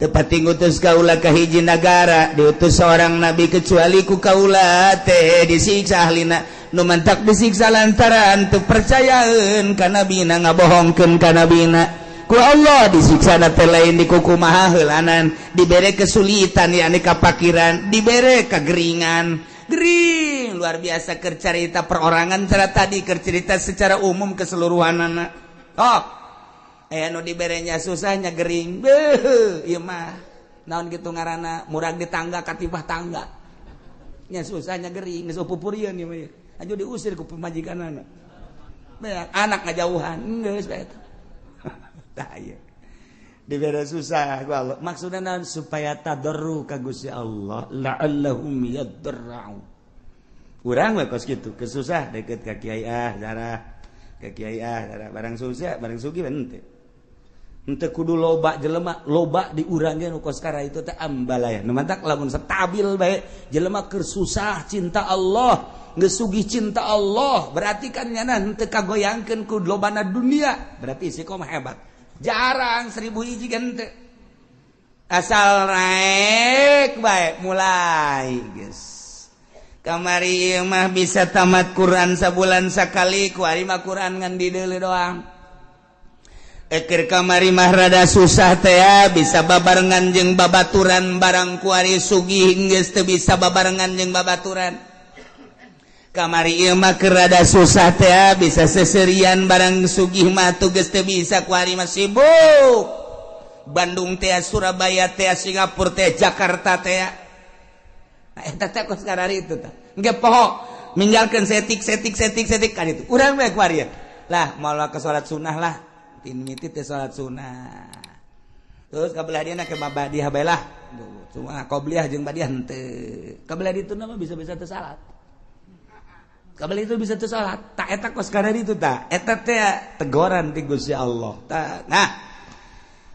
Tepati ngutus kaula ka hiji nagara, diutus seorang nabi, kecuali ku kaula teh disiksa ahlina. Nu mantak disiksa lantaran teu percayaeun ka nabina, ngabohongkeun ka nabina. Ku Allah disiksa teh lain dikukumaha heulanan, dibere kesulitan, yakni kapakiran, dibere kegeringan, gering luar biasa. Keur carita perorangan cara tadi, keur cerita secara umum keseluruhan anak. Oh, eh, nu diberenya susahnya gering, beuh, ieu mah naon gitu ngaranna, murag di tangga katibah tangga nya, susahnya gering, geus pupurieun ieu mah. Aja diusir ku pamajikanana. Beak, anak ngajauhan, geus bae eta. Tah, ieu dibere susah ku Allah. Maksudna naon? Supaya tadarru ka Gusti Allah, la'allahum yadarra'u. Urang we kos kitu, kesusah deket ka kiai, ah darah ka kiai, ah darah. Barang susah, barang sugih henteu. Henteu kudu loba jelema, loba di urang ge nu kos kara itu teh ambalaya. Nu mantak lamun stabil bae jelema, keur susah cinta Allah, geus sugih cinta Allah, berarti kan nyana henteu kagoyangkeun ku lobana dunia, berarti istiqomah hebat. Jarang, 1000 hiji kan teu. Asal naik bae mulai geus. Kamari ieu mah bisa tamat Quran sabulan sakali, kuari mah Quran ngan dideuleu doang. Eker kamari mah rada susah teh ya, bisa babarengan jeung babaturan, barang kuari sugih geus teu bisa babarengan jeung babaturan. Kamari ieu mah keur rada susah teh ya, bisa seserian, barang sugih mah tuh geus teu bisa. Kuari mah sibuk Bandung teh, Surabaya teh, Singapura teh, Jakarta teh. Nah, eta teh kos karari itu teh engke poho, ninggalkeun setik setik setik setik kan itu. Urang we kuari ya lah, moal ke salat sunnah lah, tin miti teh salat sunnah, terus kabelah dia ke badiah bae lah, cuma qobliyah jeung badiah henteu. Kabelah ditu mah bisa-bisa teu salat, kabelah itu bisa teu salat. Tak, eta kos karari itu, tak eta teh tegoran ti Gusti Allah. Ta, nah,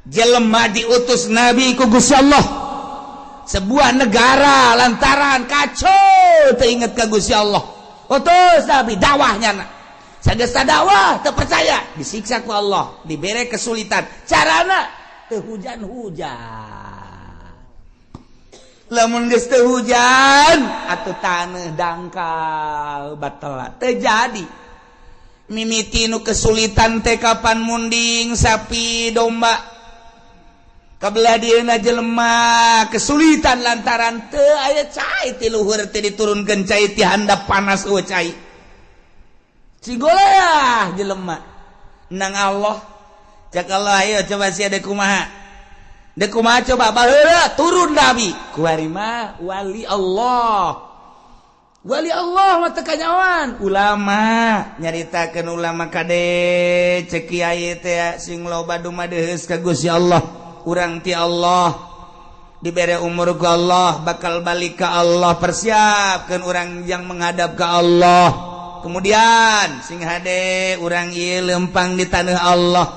jelema diutus nabi ku Gusti Allah sebuah negara lantaran kacau, teu inget ka Gusti Allah. Utus nabi, dakwahnya na sageus dakwah teu percaya, disiksa ku Allah, dibere kesulitan, carana teu hujan-hujan. Lamun geus teu hujan atuh taneuh dangkal, batal teu jadi. Mimiti nu kesulitan teh kapan munding sapi domba. Kabelah dieuna jelema kesulitan lantaran teu aya cai ti luhur, teh diturunkeun cai ti handap, panas eueuh cai. Cigoleah jelema nang Allah. Cek Allah, ayo coba sia deuk kumaha, deuk kumaha coba. Baheula turun nabi, kuari mah wali Allah. Wali Allah mah teu kanyawan ulama nyaritakeun. Ulama kade, cek kiai teh, sing loba dumadeus ka Gusti Allah. Urang ti Allah dibere umur ku Allah, bakal balik ke Allah, persiapkan orang yang menghadap ke Allah. Kemudian sing hade urang ieu lempang di tanah Allah.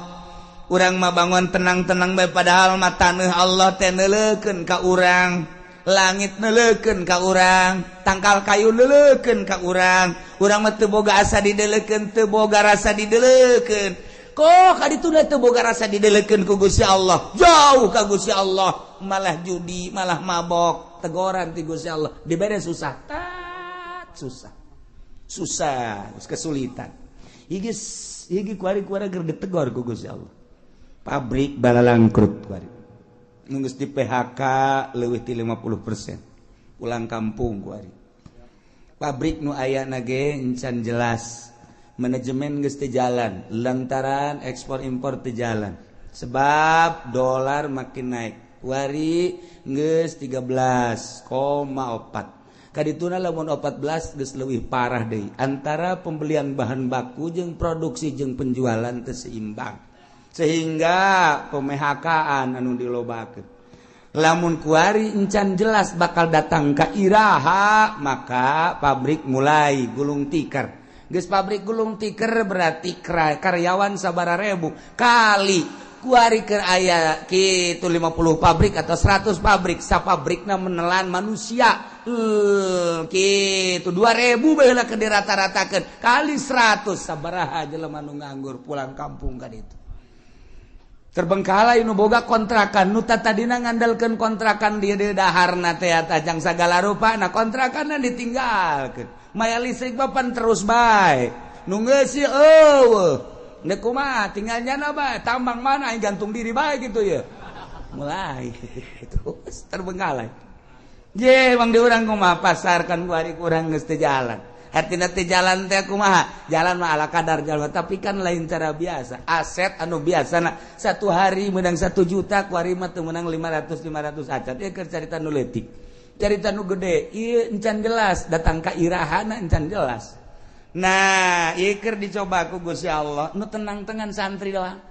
Urang mah bangun tenang-tenang bae, padahal mah tanah Allah teh neuleukeun ka urang, langit neuleukeun ka urang, tangkal kayu neuleukeun ka urang. Urang mah teu boga asa dideleukeun, teu boga rasa dideleukeun. Kok kaditu teu boga rasa dideleukeun ku Gusti Allah, jauh ka Gusti Allah, malah judi, malah mabok. Tegoran ti Gusti Allah, dibere susah, tat susah, susah, kesulitan. Iki iki kuari-kuari keur ditegor ku Gusti Allah. Pabrik balalangkrut kuari, geus di PHK leuwih ti 50%, pulang kampung kuari. Pabrik nu aya ge encan jelas. Manajemen geus teu jalan lantaran ekspor impor teu jalan sebab dolar makin naik. Wari geus 13,4. Kadituna lamun 14 geus leuwih parah deui. Antara pembelian bahan baku jeung produksi jeung penjualan teu seimbang. Sehingga pemehakaan anu dilobakeun. Lamun kuari encan jelas bakal datang ka iraha, maka pabrik mulai gulung tikar. Geus pabrik gulung tikar berarti karyawan sabaraha ribu kali kuari keur aya kitu 50 pabrik atau 100 pabrik, sapabrikna menelan manusia. Kitu 2000 baheula keur dirata-ratakeun kali 100 sabaraha jelema nu nganggur pulang kampung ka ditu. Terbengkalai nu boga kontrakan nu tadina ngandalkeun kontrakan dia di daharna teh tajang sagala rupa, nah kontrakanna ditinggalkeun. Maya listrik papan terus bae. Nu ngeusi eueuh. Ndek kumaha tinggal nyana bae, tambang mana aing gantung diri bae gitu ya. Mulai terus terbengkalai. Ye bang di urang kumaha pasar kan kuari kurang geus teu jalan. Hartina teh jalan teh kumaha? Jalan mah ala kadar jalan, tapi kan lain cara biasa. Aset anu biasana satu hari menang 1 juta, kuari mah teu menang 500 acan. Ieu keur carita nu leutik. Carita nu gede, ieu encan jelas datang ka irahana encan jelas. Nah, ieu keur dicoba ku Gusti Allah, nu tenang-tenang santri doang.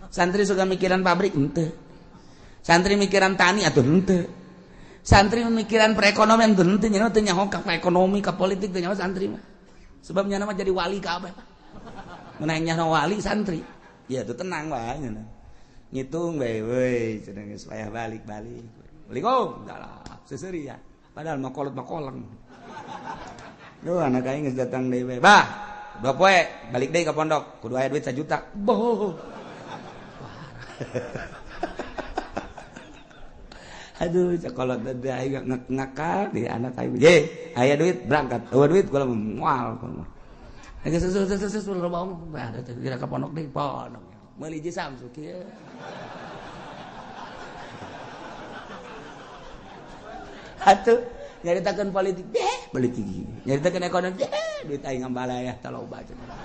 Santri suka mikiran pabrik henteu. Santri mikiran tani atuh henteu. Santri memikiran perekonomian teu henteu nya teu nyaho ka ekonomi ka politik teu nyaho santri mah. Sebab nya mah jadi wali kabeh mah. Mun aya nyaho wali santri. Ya teu tenang wae nya. Ngitung bae weuy cenah geus payah balik-balik. Assalamualaikum. Dalah seseuri ya. Padahal mah kolot mah koleng. Duh anak aing geus datang deui bae. Bah, 2 poe balik deui ka pondok kudu aya duit 1 juta. Boh. Aduh, sekolah teh aing ngakal di anak aing. Ye, aya duit berangkat. Eueuh duit kula moal. Geus geus loba omong. Bah, teh kira ka pondok deui, pondok. Meuli hiji Samsu kieu. Atuh nyaritakeun politik, deh politik. Nyaritakeun ekonomi, deh duit aing ngambalayah taloba cenah.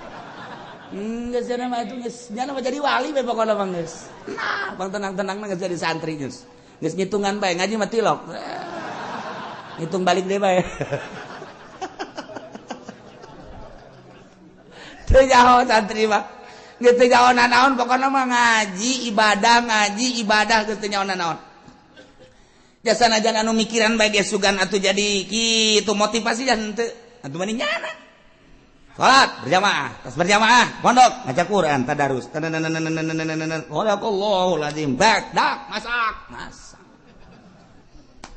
Geus cenah mah atuh geus nyana mah jadi wali we pokona mah geus. Nah, bang tenang-tenang mah geus jadi santri geus. Geus ngitungan bae ngaji mah tilok. Ngitung balik deui bae. Teu nyaho santri mah. Geus teu nyaho nanaon pokona mah ngaji ibadah geus teu nyaho nanaon. Jasa najan anu mikiran bae geus sugan atuh jadi kitu motivasi jan henteu. Atuh mah nyana. Salat berjamaah, tas berjamaah, pondok ngaca Quran tadarus. Sadaqallahul azim. Bak dak masak, masak.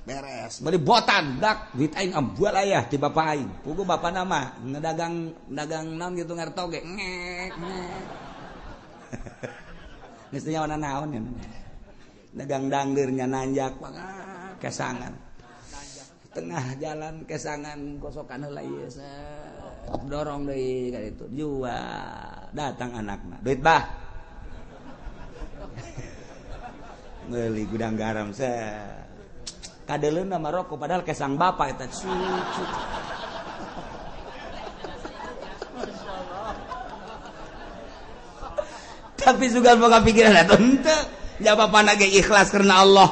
Beres, beli botan dak duit aing ambual ayah ti bapak aing. Pugu bapak nama ngedagang dagang naon gitu ngarto ge. Ngek ngek. Geus teu nyaho naon ya. Dagang dangdeur nya nanjak kesangan. Tengah jalan kesangan kosokan heula ieu dorong deui ka ditu jual datang anakna duit bah meuli gudang garam set kadeleuna mah rokok padahal kesang bapak eta cucu. Tapi sugan boga pikiran atuh henteu ja bapana ge ikhlas karena Allah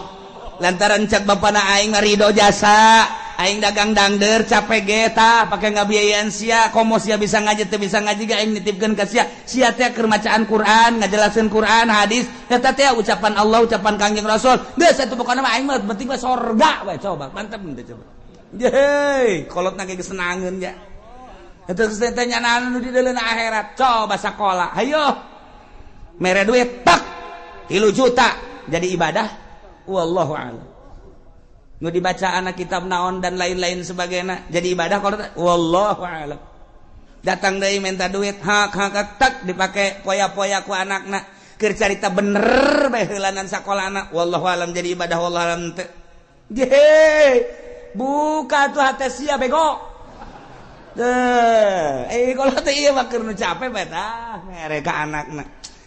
lantaran cek bapana aing ridho jasa aing dagang dangder capek ge tah pake ngabiayaan sia komo sia bisa ngaji teu bisa ngaji ge aing nitipkeun ka sia sia teh keur macaan Quran ngajelaskeun Quran hadis eta teh ucapan Allah ucapan Kangjeng Rasul geus atuh pokona mah aing mah penting mah sorga we coba mantep henteu coba yeuh kolotna ge geus senangeun ya eta geus teh nyanaan nu di deuleuna akhirat coba sakola hayo mere duit tak 3 juta jadi ibadah wallahu a'lam. Nu dibaca anak kitab naon dan lain-lain sebagainya jadi ibadah kalau wallahu a'lam. Datang deui minta duit hak hak tak dipake poya-poya ku anakna keur carita bener bae heulanan sakolana wallahu a'lam jadi ibadah wallahu a'lam teu. Ye buka tuh hate sia bego. Teu kalau teh ieu mah keur nu capek bae tah mere ka anakna.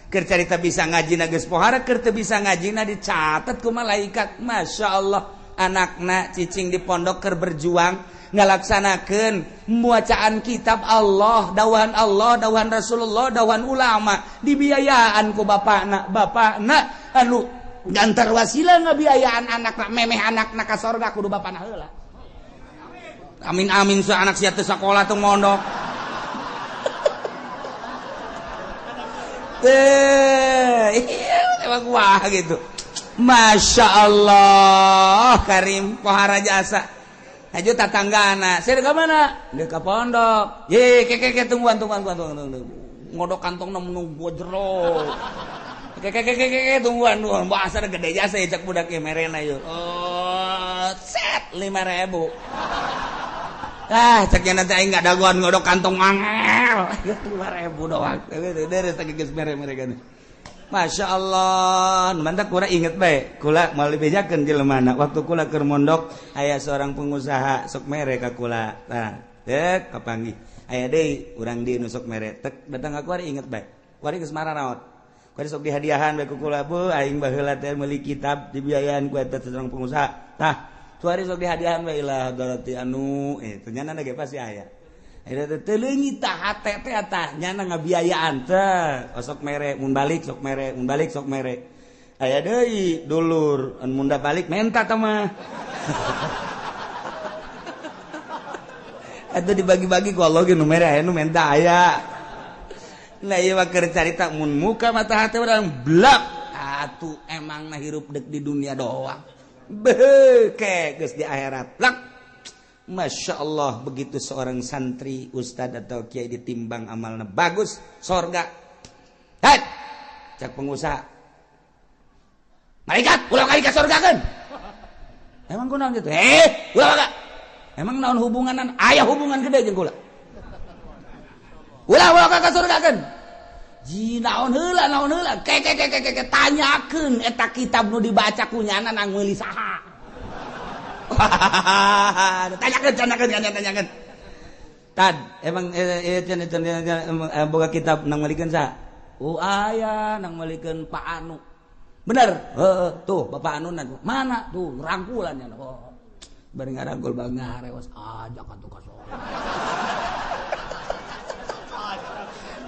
Keur carita bisa ngaji na geus pohara keur teu bisa ngaji na dicatat ku malaikat. Masya Allah anakna cicing di pondok keur berjuang Ngalaksanakeun bacaan kitab Allah, dawan Allah, dawan Rasulullah, dawan ulama, dibiayaan ku bapakna. Bapakna anu gantar wasilah ngabiayaan anakna, memeh anakna ka sorga kudu bapakna heula. Amin amin su anak sia teu sakola teu mondok. Teh, iya emang wah gitu. Masya Allah, Karim pohara jasa. Aja tatanggana, saya ke mana? Dia ke pondok. Ye, ke ke ke tungguan tungguan tungguan tungguan. Ngodok kantong nunggu jero. Ke ke ke ke ke tungguan tungguan. Bahasa gede jasa ya cak budak ya merena yo. Oh, set 5.000. Ah, caknya nanti aing enggak dagoan ngodok kantong angel. 5.000 doang. Deres tak geus mere mereka. Masya Allah, mantap kula inget bae, kula mau dibejakeun jelema waktu kula keur mondok aya seorang pengusaha sok mere ka kula. Tah, tek kapanggih. Aya deui urang di nu sok mere, tek datang ka kuari inget bae. Kuari geus mararaot. Kuari sok dihadiahan bae ku kula, bu aing baheula teh meuli kitab dibiayaan ku eta seorang pengusaha. Tah, kuari sok dihadiahan bae ilah darati anu, ternyata ge pasti aya. Telengi tah hate teh tah nyana ngabiayaan teh osok mere mun balik sok mere mun balik sok mere aya deui dulur mun da balik menta tah mah. Atuh dibagi-bagi ku Allah ge nu mere aya nu menta aya. Nah ieu mah keur carita mun muka mata hate urang blak atuh emangna hirup deuk di dunia doang. Beuh ke geus di akhirat blak. Masya Allah, begitu seorang santri, ustad atau kiai ditimbang amalnya bagus, sorga. Hei, cak pengusaha, malaikat, ulah kali ke sorga kan? Emang kunaon gitu? Ulah kak. Emang naon hubunganan? Ayah hubungan gede jeung kula. Ulah ulah ka sorga kan? Ji naon heula, naon heula? Ke ke ke ke ke tanyakeun eta kitab nu dibaca kunyana nang meuli saha. Tanyakan, tanyakan, tanyakan. Tad, emang boga kitab nang malikeun saha? Oh aya nang malikeun Pak Anu. Bener? Heeh, tuh Bapak Anu mana? Tuh rangkulannya. Oh. Bari ngarangkul bangarewas ajak atuh ka sorga.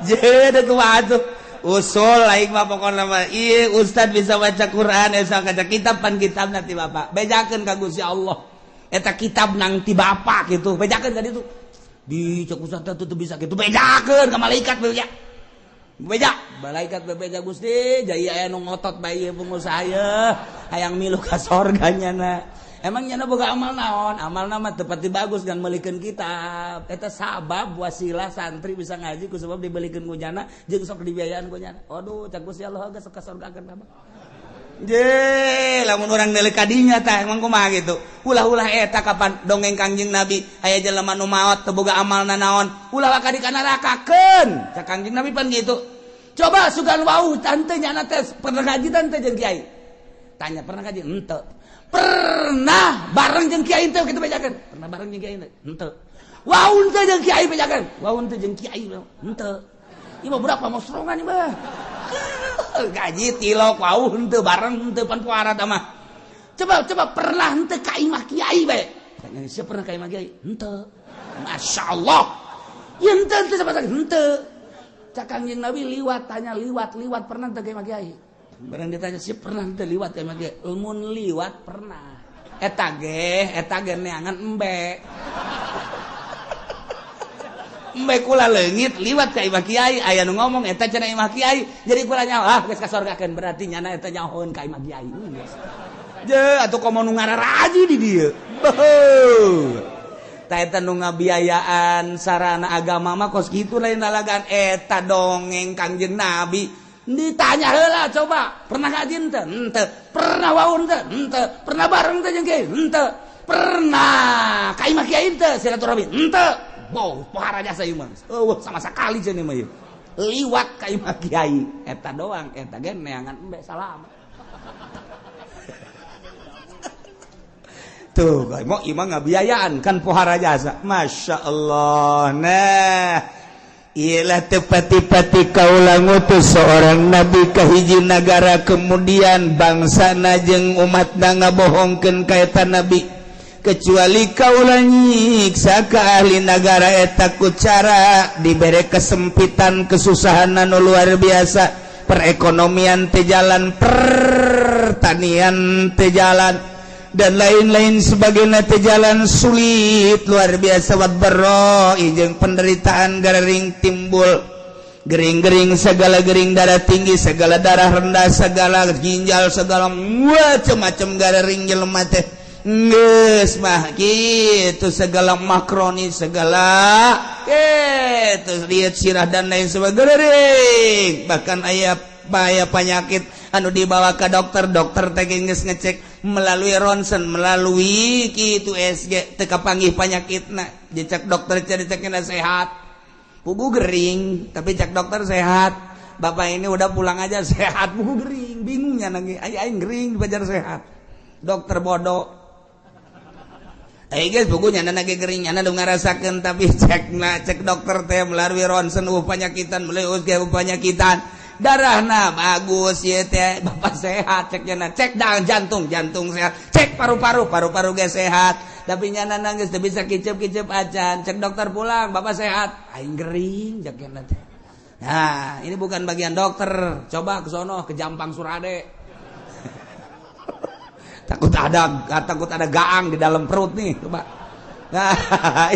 Jadi kumaha tuh? Usul aing mah pokona mah ieu ustad bisa baca Quran eta kaca kitab pan kitabna ti bapak bejakeun ka Gusti Allah eta kitab nang ti bapak kitu bejakeun ka ditu di cek ustad teh teu bisa kitu bejakeun ka malaikat beja beja malaikat bebeja Gusti jaya aya nu ngotot bae ieu pengusaha ye hayang milu ka sorga nyana. Emang nyana boga amal naon? Amalna mah teu pati bagus kan meulikeun kitab. Eta sabab wasilah santri bisa ngaji ku sebab dibelikeun ku nyana jeung sok dibiayaan ku nyana. Aduh, cak Gusti Allah geus ka sorgakeun abah. Je, lamun urang deuleu ka dinya tah emang kumaha kitu. Ulah-ulah eta kapan dongeng Kangjeng Nabi aya jelema nu maot teu boga amalna naon, ulah ka di nerakakeun. Cak Kangjeng Nabi pan kitu. Coba sugan wau tante nyana teh pernah ngaji tante jeung kiai. Tanya pernah ngaji? Henteu. Pernah bareng jeung kiai teh kitu bejakeun. Pernah bareng jeung kiai teh? Henteu. Waun teh jeung kiai bejakeun. Waun teh jeung kiai henteu. Ieu mah budak pamosrongan ieu mah. Gaji tilok waun teu bareng henteu pan puara tah mah. Coba coba pernah henteu ka imah kiai bae. Tanya sia pernah ka imah kiai? Henteu. Masyaallah. Ieu henteu henteu sama henteu. Cak Kangjeng Nabi liwat tanya liwat liwat pernah teu ka imah kiai? Barang ditanya sih pernah teu liwat ya mah mun liwat pernah. Eta ge neangan embe. Embe kula leungit liwat ka imah kiai aya nu ngomong eta cenah imah kiai. Jadi kula nyaho ah geus kasorgakeun berarti nyana eta nyahoeun ka imah kiai. Geus. Je atuh komo nu ngararaji di dieu. Beuh. Ta eta nu ngabiayaan sarana agama mah kos kitu lain lalagan eta dongeng Kangjeng Nabi. Ditanya heula coba, pernah ngaji henteu? Henteu. Pernah waun teu? Henteu. Pernah bareng teu jeung kiai? Henteu. Pernah ka imah kiai henteu silaturahmi? Henteu. Boh, pohara jasa ieu mah. Eueuh sama sakali cenah mah ieu. Liwat ka imah kiai, eta doang, eta ge neangan embe salam. Tuh, mau imah ngabiayaan kan pohara jasa. Masya Allah. Nah, ialah tepati-pati kaula ngutus seorang nabi ka hiji nagara kemudian bangsa jeung umatna ngabohongkeun ka eta nabi. Kecuali kaula nyiksa ka ahli negara eta ku cara dibere kesempitan, kesusahan anu luar biasa, perekonomian teu jalan, pertanian teu jalan, dan lain-lain sebagainya teu jalan, sulit luar biasa. Wadh-dharra, jeung penderitaan garing timbul, gering-gering segala gering, darah tinggi segala, darah rendah segala, ginjal segala, macam-macam garing jelema teh. Geus mah gitu, segala mah kronis segala gitu, lihat sirah dan lain sebagainya. Bahkan aya bahaya penyakit anu dibawa ke dokter, dokter teh geus ngecek melalui rontgen, melalui gitu USG, teu kapanggih penyakitna. Dicek dokter, cari cekna sehat, puguh gering, tapi cek dokter sehat. "Bapak ini udah pulang aja, sehat." Puguh gering. Bingungnya nangis aing, gering dipajar sehat, dokter bodoh. Eh guys, bukunya nyana gering, nyana udah ngarasakeun, tapi cek nah, cek dokter teh melalui rontgen euweuh panyakitan, melalui USG euweuh panyakitan, darahna bagus ya teh, "Bapak sehat," cek nyana. Cek dang jantung, jantung sehat. Cek paru-paru, paru-paru ge sehat, tapi nyana nangis teu bisa kicep-kicep acan. Cek dokter, "Pulang, bapak sehat." Aing gering, cek nyana teh. Nah, ini bukan bagian dokter. Coba ke sono, ke Jampang Surade, takut ada gaang di dalam perut nih, coba. Nah,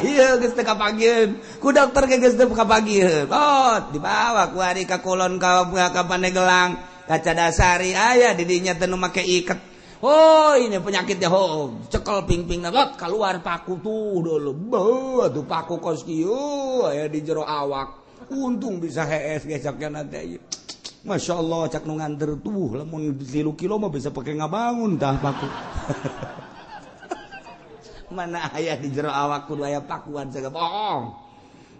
iya, geus teu kapanggieun ku dokter ge, geus teu kapanggieun. Oh, dibawa ku ari ka kulon, ka Pandeglang, ka Cadasari, aya di dinya teh nu make iket. Oh, ini penyakitnya. Oh, cekel ping-ping, lot keluar paku tuh dulu. Beuh, tuh paku kos kieu aya di jero awak. Untung bisa hees ge cak nanti. Masya Allah, cak nu nganter tuh, lamun 3 kilo mah bisa pakai ngabangun tah paku. Mana aya di jero awak kudu aya pakuan segala, bohong.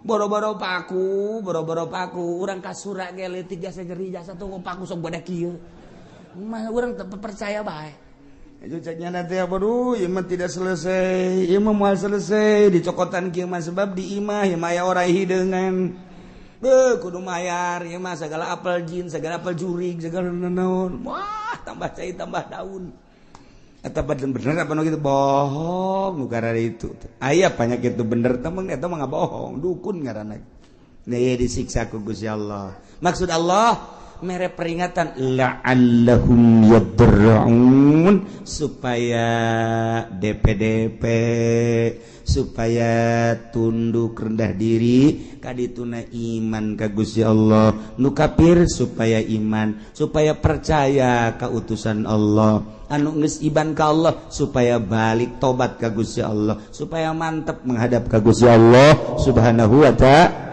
Boro-boro paku, boro-boro paku, urang kasura ge leutik jasa nyeri jasa tuh paku sok bade kieu. Mah urang teu percaya bae. Itu ceknya nanti apa, duh, ieu mah tidak selesai, ieu mah moal selesai dicokotan kieu mah, sebab di imah ieu mah aya orai hideungan. Beuh, kudu mayar ieu mah segala apel jin, segala apel jurig, segala naon. Wah, tambah cai tambah daun. Eta bener apa nu gitu bohong nu karena itu. Aya penyakit itu bener temen, eta mah bohong, dukun ngaranna. Nah, disiksa ku Gusti Allah. Maksud Allah mere peringatan la'allahum yadarra'un, supaya DPDP, supaya tunduk rendah diri kadituna iman ka Gusti Allah. Nu kafir supaya iman, supaya percaya ka utusan Allah. Anu geus iman ka Allah supaya balik tobat ka Gusti Allah, supaya mantep menghadap ka Gusti Allah Subhanahu wa Ta'ala.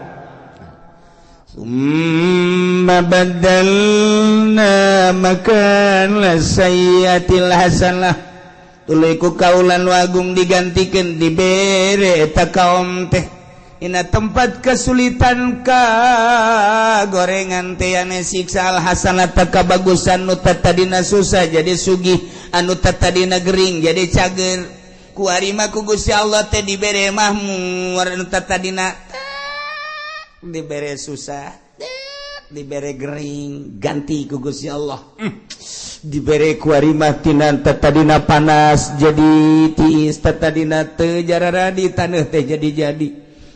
ثم بدلنا مكان السيئة الحسنة, tuluy ku kaula nu agung digantikan, dibere eta kaum teh ina tempat kesulitan ka gorengan teh ane siksa, al hasanata, kabagusan. Nu tadina susah jadi sugih, anu tadina gering jadi cager. Kuari mah ku Gusti Allah teh dibere mahmur. Anu tadina dibere susah, dibere gering, ganti ku Gusti Allah. Dibere kuari mah tina tadina panas jadi tiis, tadina teu jararadi taneuh teh jadi-jadi,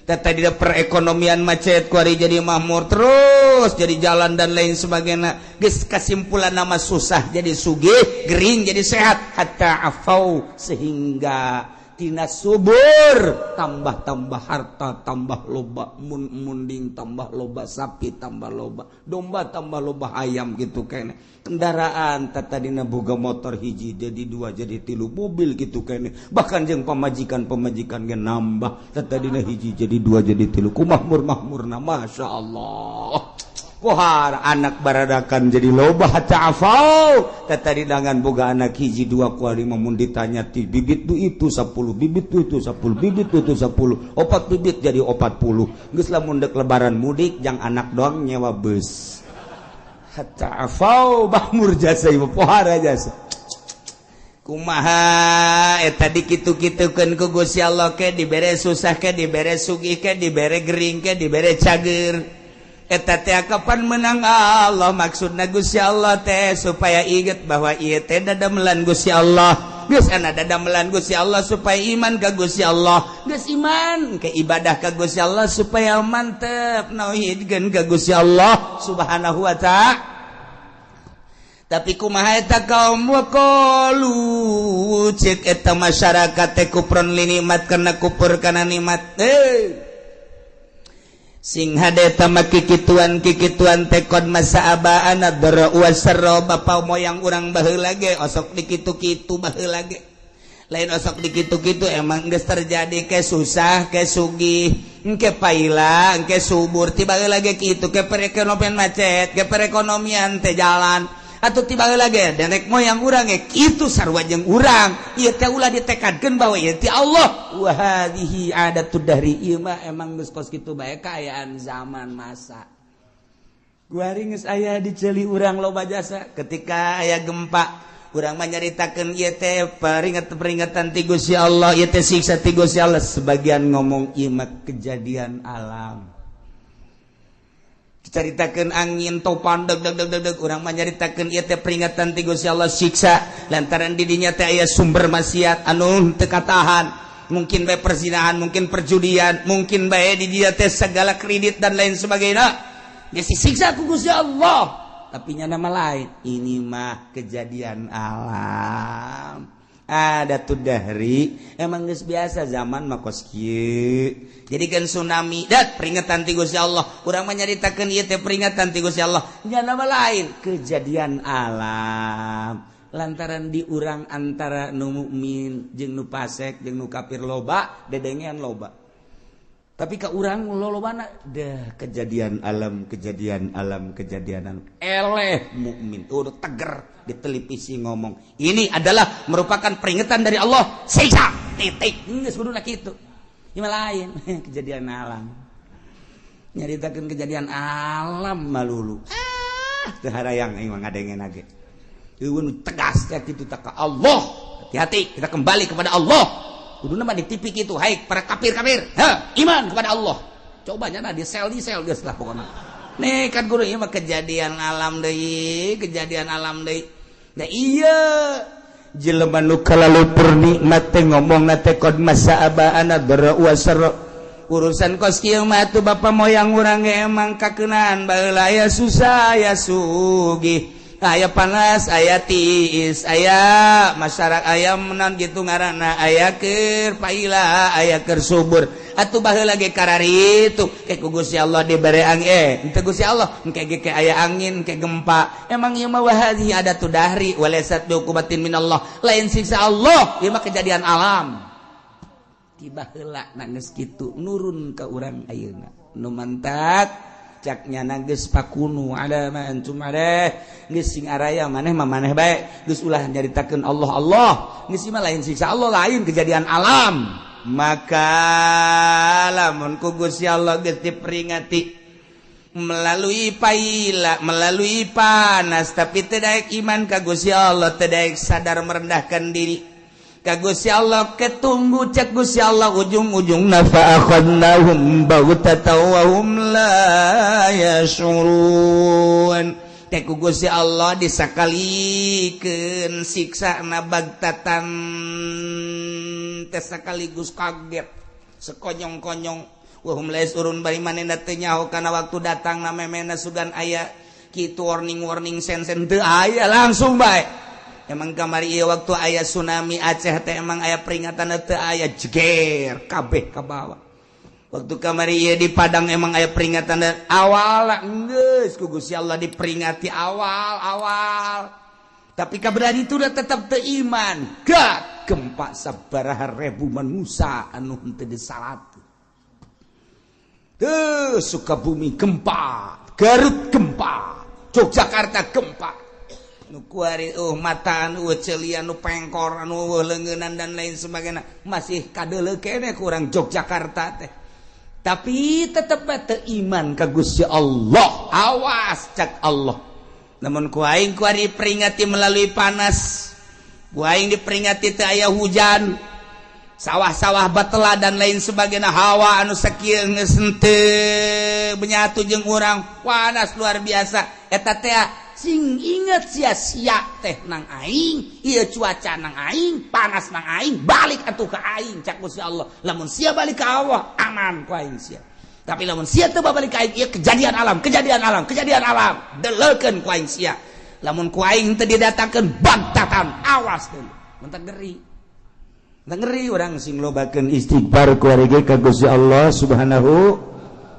tadina perekonomian macet kuari jadi makmur terus, jadi jalan dan lain sebagainya. Geus kesimpulan nama susah jadi sugih, gering jadi sehat. Hatta afau, sehingga tina subur tambah-tambah, harta tambah loba, mun munding tambah loba, sapi tambah loba, domba tambah loba, ayam gitu kene, kendaraan tadina boga motor hiji jadi dua, jadi tilu, mobil gitu kene. Bahkan jeung pamajikan, pamajikan ge nambah, tadina hiji jadi dua, jadi tilu. Ku makmur makmurna, Masya Allah. Pohar anak baradakan jadi loba. Hatta afau, tadi dangan boga anak hiji dua, kuari mun ditanya ti bibit tu itu 10 bibit, tu itu 10 bibit, tu itu 10, opat bibit jadi 40. Geus lamun dek lebaran mudik jang anak doang nyewa bus. Hatta afau, makmur jasa ieu, pohara jasa. Kumaha eta dikitu-kitukeun ku Gusti Allah, ke dibere susah, ke dibere sugih, ke dibere gering, ke dibere cager, eta teh kapan menang Allah. Maksudna Gusti Allah teh supaya inget bahwa ieu teh dadamelan Gusti Allah. Geus ana dadamelan Gusti Allah supaya iman ka Gusti Allah, geus iman ke ibadah ka Gusti Allah supaya mantep nauhidkeun ka Gusti Allah Subhanahu wa ta'ala. Tapi kumaha eta kaum? Waqalu, cek eta masyarakat teh, kufron li nikmat, karena kufur kana nikmat. Eh, sing hade eta mah kikituan kikituan teh qad massa abaana dharra wasarra, bapa moyang urang baheula ge osok dikitu-kitu baheula ge. Lain osok dikitu-kitu, emang geus terjadi, ke susah ke sugih, engke paila engke subur, tiba lagi kitu, ke perekonomian macet, ke perekonomian teh jalan atau tiba lagi nenek moyang urang ge kitu sarua jeung urang. Ieu teh ulah ditekadkeun bahwa ieu ti Allah. Wa hadhihi adatud dahri, ieu mah emang geus kos kitu bae kaayaan zaman masa. Kuari geus aya di ceuli urang loba jasa. Ketika aya gempa, urang mah nyaritakeun ieu teh peringatan-peringatan ti Gusti Allah, ieu teh siksa ti Gusti Allah. Sebagian ngomong ieu mah kejadian alam. Caritakeun angin topan deg deg deg deg deg, urang mah nyaritakeun ieu teh peringatan ti Gusti Allah, siksa lantaran di dinya teh aya sumber maksiat anu teu katahan, mungkin bae perzinahan, mungkin perjudian, mungkin bae di dia teh segala kredit dan lain sebagainya, geus disiksa ku Gusti Allah. Tapi nya nama lain, ini mah kejadian alam, ada tuh dahri, emang geus biasa zaman mah kos kieu. Jadi kan tsunami dat peringatan ti Gusti Allah, urang mah nyaritakeun ieu teh peringatan ti Gusti Allah, nya nama lain kejadian alam lantaran di urang antara nu mukmin jeung nu fasik jeung nu kafir loba dedengean loba. Tapi ka urang lolobana dah kejadian alam, kejadian alam, kejadian alam. Eleh mukmin udah teger di televisi ngomong ini adalah merupakan peringatan dari Allah, siksa, titik. Geus kuduna kitu. Ieu lain kejadian alam, nyaritakeun kejadian alam malulu. Ah, teu harayang aing mah ngadengena ge. Eueun tegas ya kitu tak ka Allah. Hati-hati, kita kembali kepada Allah. Kuduna mah di TV kitu, hai para kafir-kafir, ha, iman kepada Allah. Coba nya di sel, di sel geus lah pokokna. Nih kan guru, ieu mah kejadian alam deui, kejadian alam deui. Nah, iya jelema nu kalalupur nikmat teh ngomongna teh qad massa abaana dharra wasarra, urusan kos kieu mah atuh bapa moyang urang ge emang kakeunaan baheula, aya susah aya sugih, aya panas aya tiis, aya masyarakat aya menan gitu ngaranna, aya keur paila aya keur subur. Atuh baheula ge kararitu ke ku Gusti Allah dibere angin, eh henteu Gusti Allah, engke ge ke aya angin, ke gempa. Emang ieu mah wahadhi adatu dahri walaysat biuqubatin minallah, lain siksa Allah, ieu mah kejadian alam tiba heula. Geus kitu nurun ka urang ayeuna nu mantak caknya geus fakunu ala ma antum alaih, geus sing araya maneh mah maneh bae, geus ulah nyaritakeun Allah Allah, geus mah lain siksa Allah, lain kejadian alam. Maka lamun ku Gusti Allah geus diperingati melalui paila, melalui panas, tapi tidak iman ka Gusti Allah, tidak sadar merendahkan diri ka Gusti Allah, ketunggu cek Gusti Allah ujung-ujung fa akhadnahum baghtatan wa hum la yash'urun. Teh ku Gusti Allah disakalikeun siksa na bagtatan teh sekaligus kaget sekonyong-konyong, wa hum la yash'urun, bari manehna teu nyaho kana waktu datang na memena sugan aya kitu warning-warning sen-sen teu aya, langsung bae. Emang kamari ieu waktu aya tsunami Aceh teh emang aya peringatan teu aya, jeger kabeh ka bawah. Waktu kamari ieu di Padang emang aya peringatan awal, geus ku Gusti Allah diperingati awal-awal, tapi kaberani itu udah tetap teu iman. Gak gempa sabaraha ribu manusia anu henteu disalat tuh. Sukabumi gempa, Garut gempa, Yogyakarta gempa, nu kuari mata anu celian, nu pengkor, anu leungeunnan dan lain sebagainya masih kadeuleu keneh kurang Yogyakarta teh. Tapi tetep teu iman ka Gusti Allah. Awas cak Allah, namun ku aing kuari peringati melalui panas, ku aing diperingati teu aya hujan, sawah-sawah batela dan lain sebagainya, hawa anu sakieu geus henteu menyatu jeung urang, panas luar biasa eta teh. Sing inget sia-sia teh nang aing, ieu cuaca nang aing, panas nang aing, balik atuh ka aing, cak Gusti Allah. Lamun sia balik ka Allah, aman ku aing sia. Tapi lamun sia teu balik ka aing, ieu kejadian alam, kejadian alam, kejadian alam, deleukeun ku aing sia. Lamun ku aing teu didatangkeun bantatan, awas deui. Mentak ngeri. Ngeri urang sing lobakeun istighfar ku ari ka Gusti Allah Subhanahu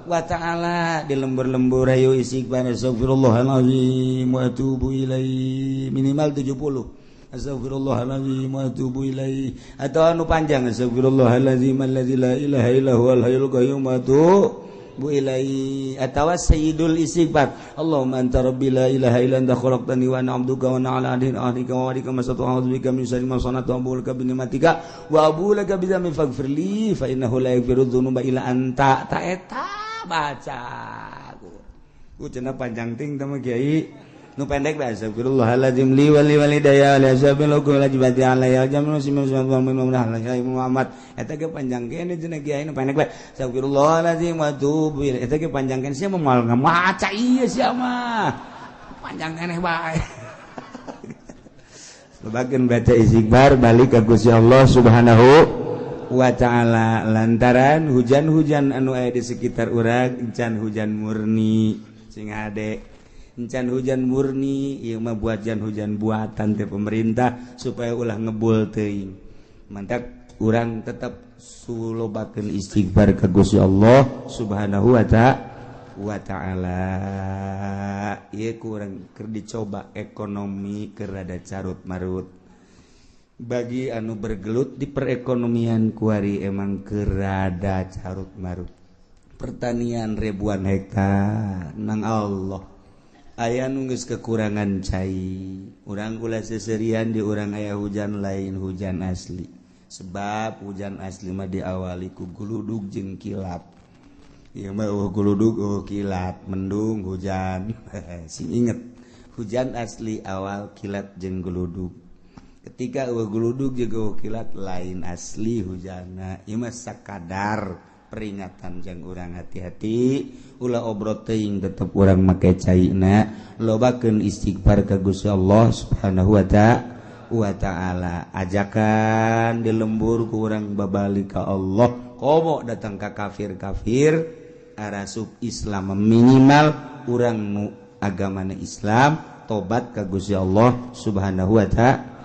wa ta'ala. Di lembur-lembur ayo istighfar, astagfirullahalazim wa atubu ilaih, minimal 70, astagfirullahalazim wa atubu ilaih, atau anu panjang, astagfirullahalazim alladzi la ilaha illa huwal hayyul qayyum wa atubu ilaih, atawa sayyidul istighfar, Allahumma anta rabbi la ilaha illa anta khalaqtani wa ana 'abduka wa ana 'ala ahdika wa wa'dika mastata'tu, a'udzu bika min syarri ma sana'tu, abu'u laka bi ni'matika wa abu'u laka bi dzambi, faghfir li fa innahu la yaghfiru dzunuba illa anta. Ta eta baca ku cenah panjang ting teh mah, kiai. Nu pendek bae, astagfirullahaladzim li wa li walidayya li ashabil wajibati alayya jamin muslimin Muhammad. Eta ge panjang kene cenah kiai. Nu pendek bae, astagfirullahaladzim wa atubu ilaih. Eta ge panjang kene, sia moal ngamaca ieu, sia mah panjang keneh bae. Lobakeun baca istighfar, balik ka Gusti Allah Subhanahu wa ta'ala, lantaran hujan-hujan anu aya di sekitar urang encan hujan murni. Sing hade, encan hujan murni ieu mah, buatan hujan buatan teh pemerintah supaya ulah ngebul teuing. Mantak urang tetap sulobakeun istighfar ka Gusti Allah Subhanahu wa ta'ala. Ieu kurang keur dicoba, ekonomi keur rada carut marut. Bagi anu bergelut di perekonomian, kuari emang keur rada carut marut. Pertanian ribuan hektar nang Allah aya nu geus kekurangan cai. Urang ulah seserian, di urang aya hujan, lain hujan asli, sebab hujan asli mah diawali ku guludug jeung kilat. Ieu mah euweuh guludug, euweuh kilat, mendung hujan. Sing inget, hujan asli awal kilat jeung guludug. Ketika euweuh guludug jeung euweuh kilat, lain asli hujanna. Ieu mah sakadar peringatan jang urang hati-hati, ulah obrot teuing, tetep urang make caina, lobakeun istighfar ka Gusti Allah Subhanahu wa ta'ala. Ajakan di lembur ku urang babalik ka Allah, komo datang ka kafir-kafir arasup Islam, minimal urang nu agamana Islam tobat ka Gusti Allah Subhanahu wa ta'ala.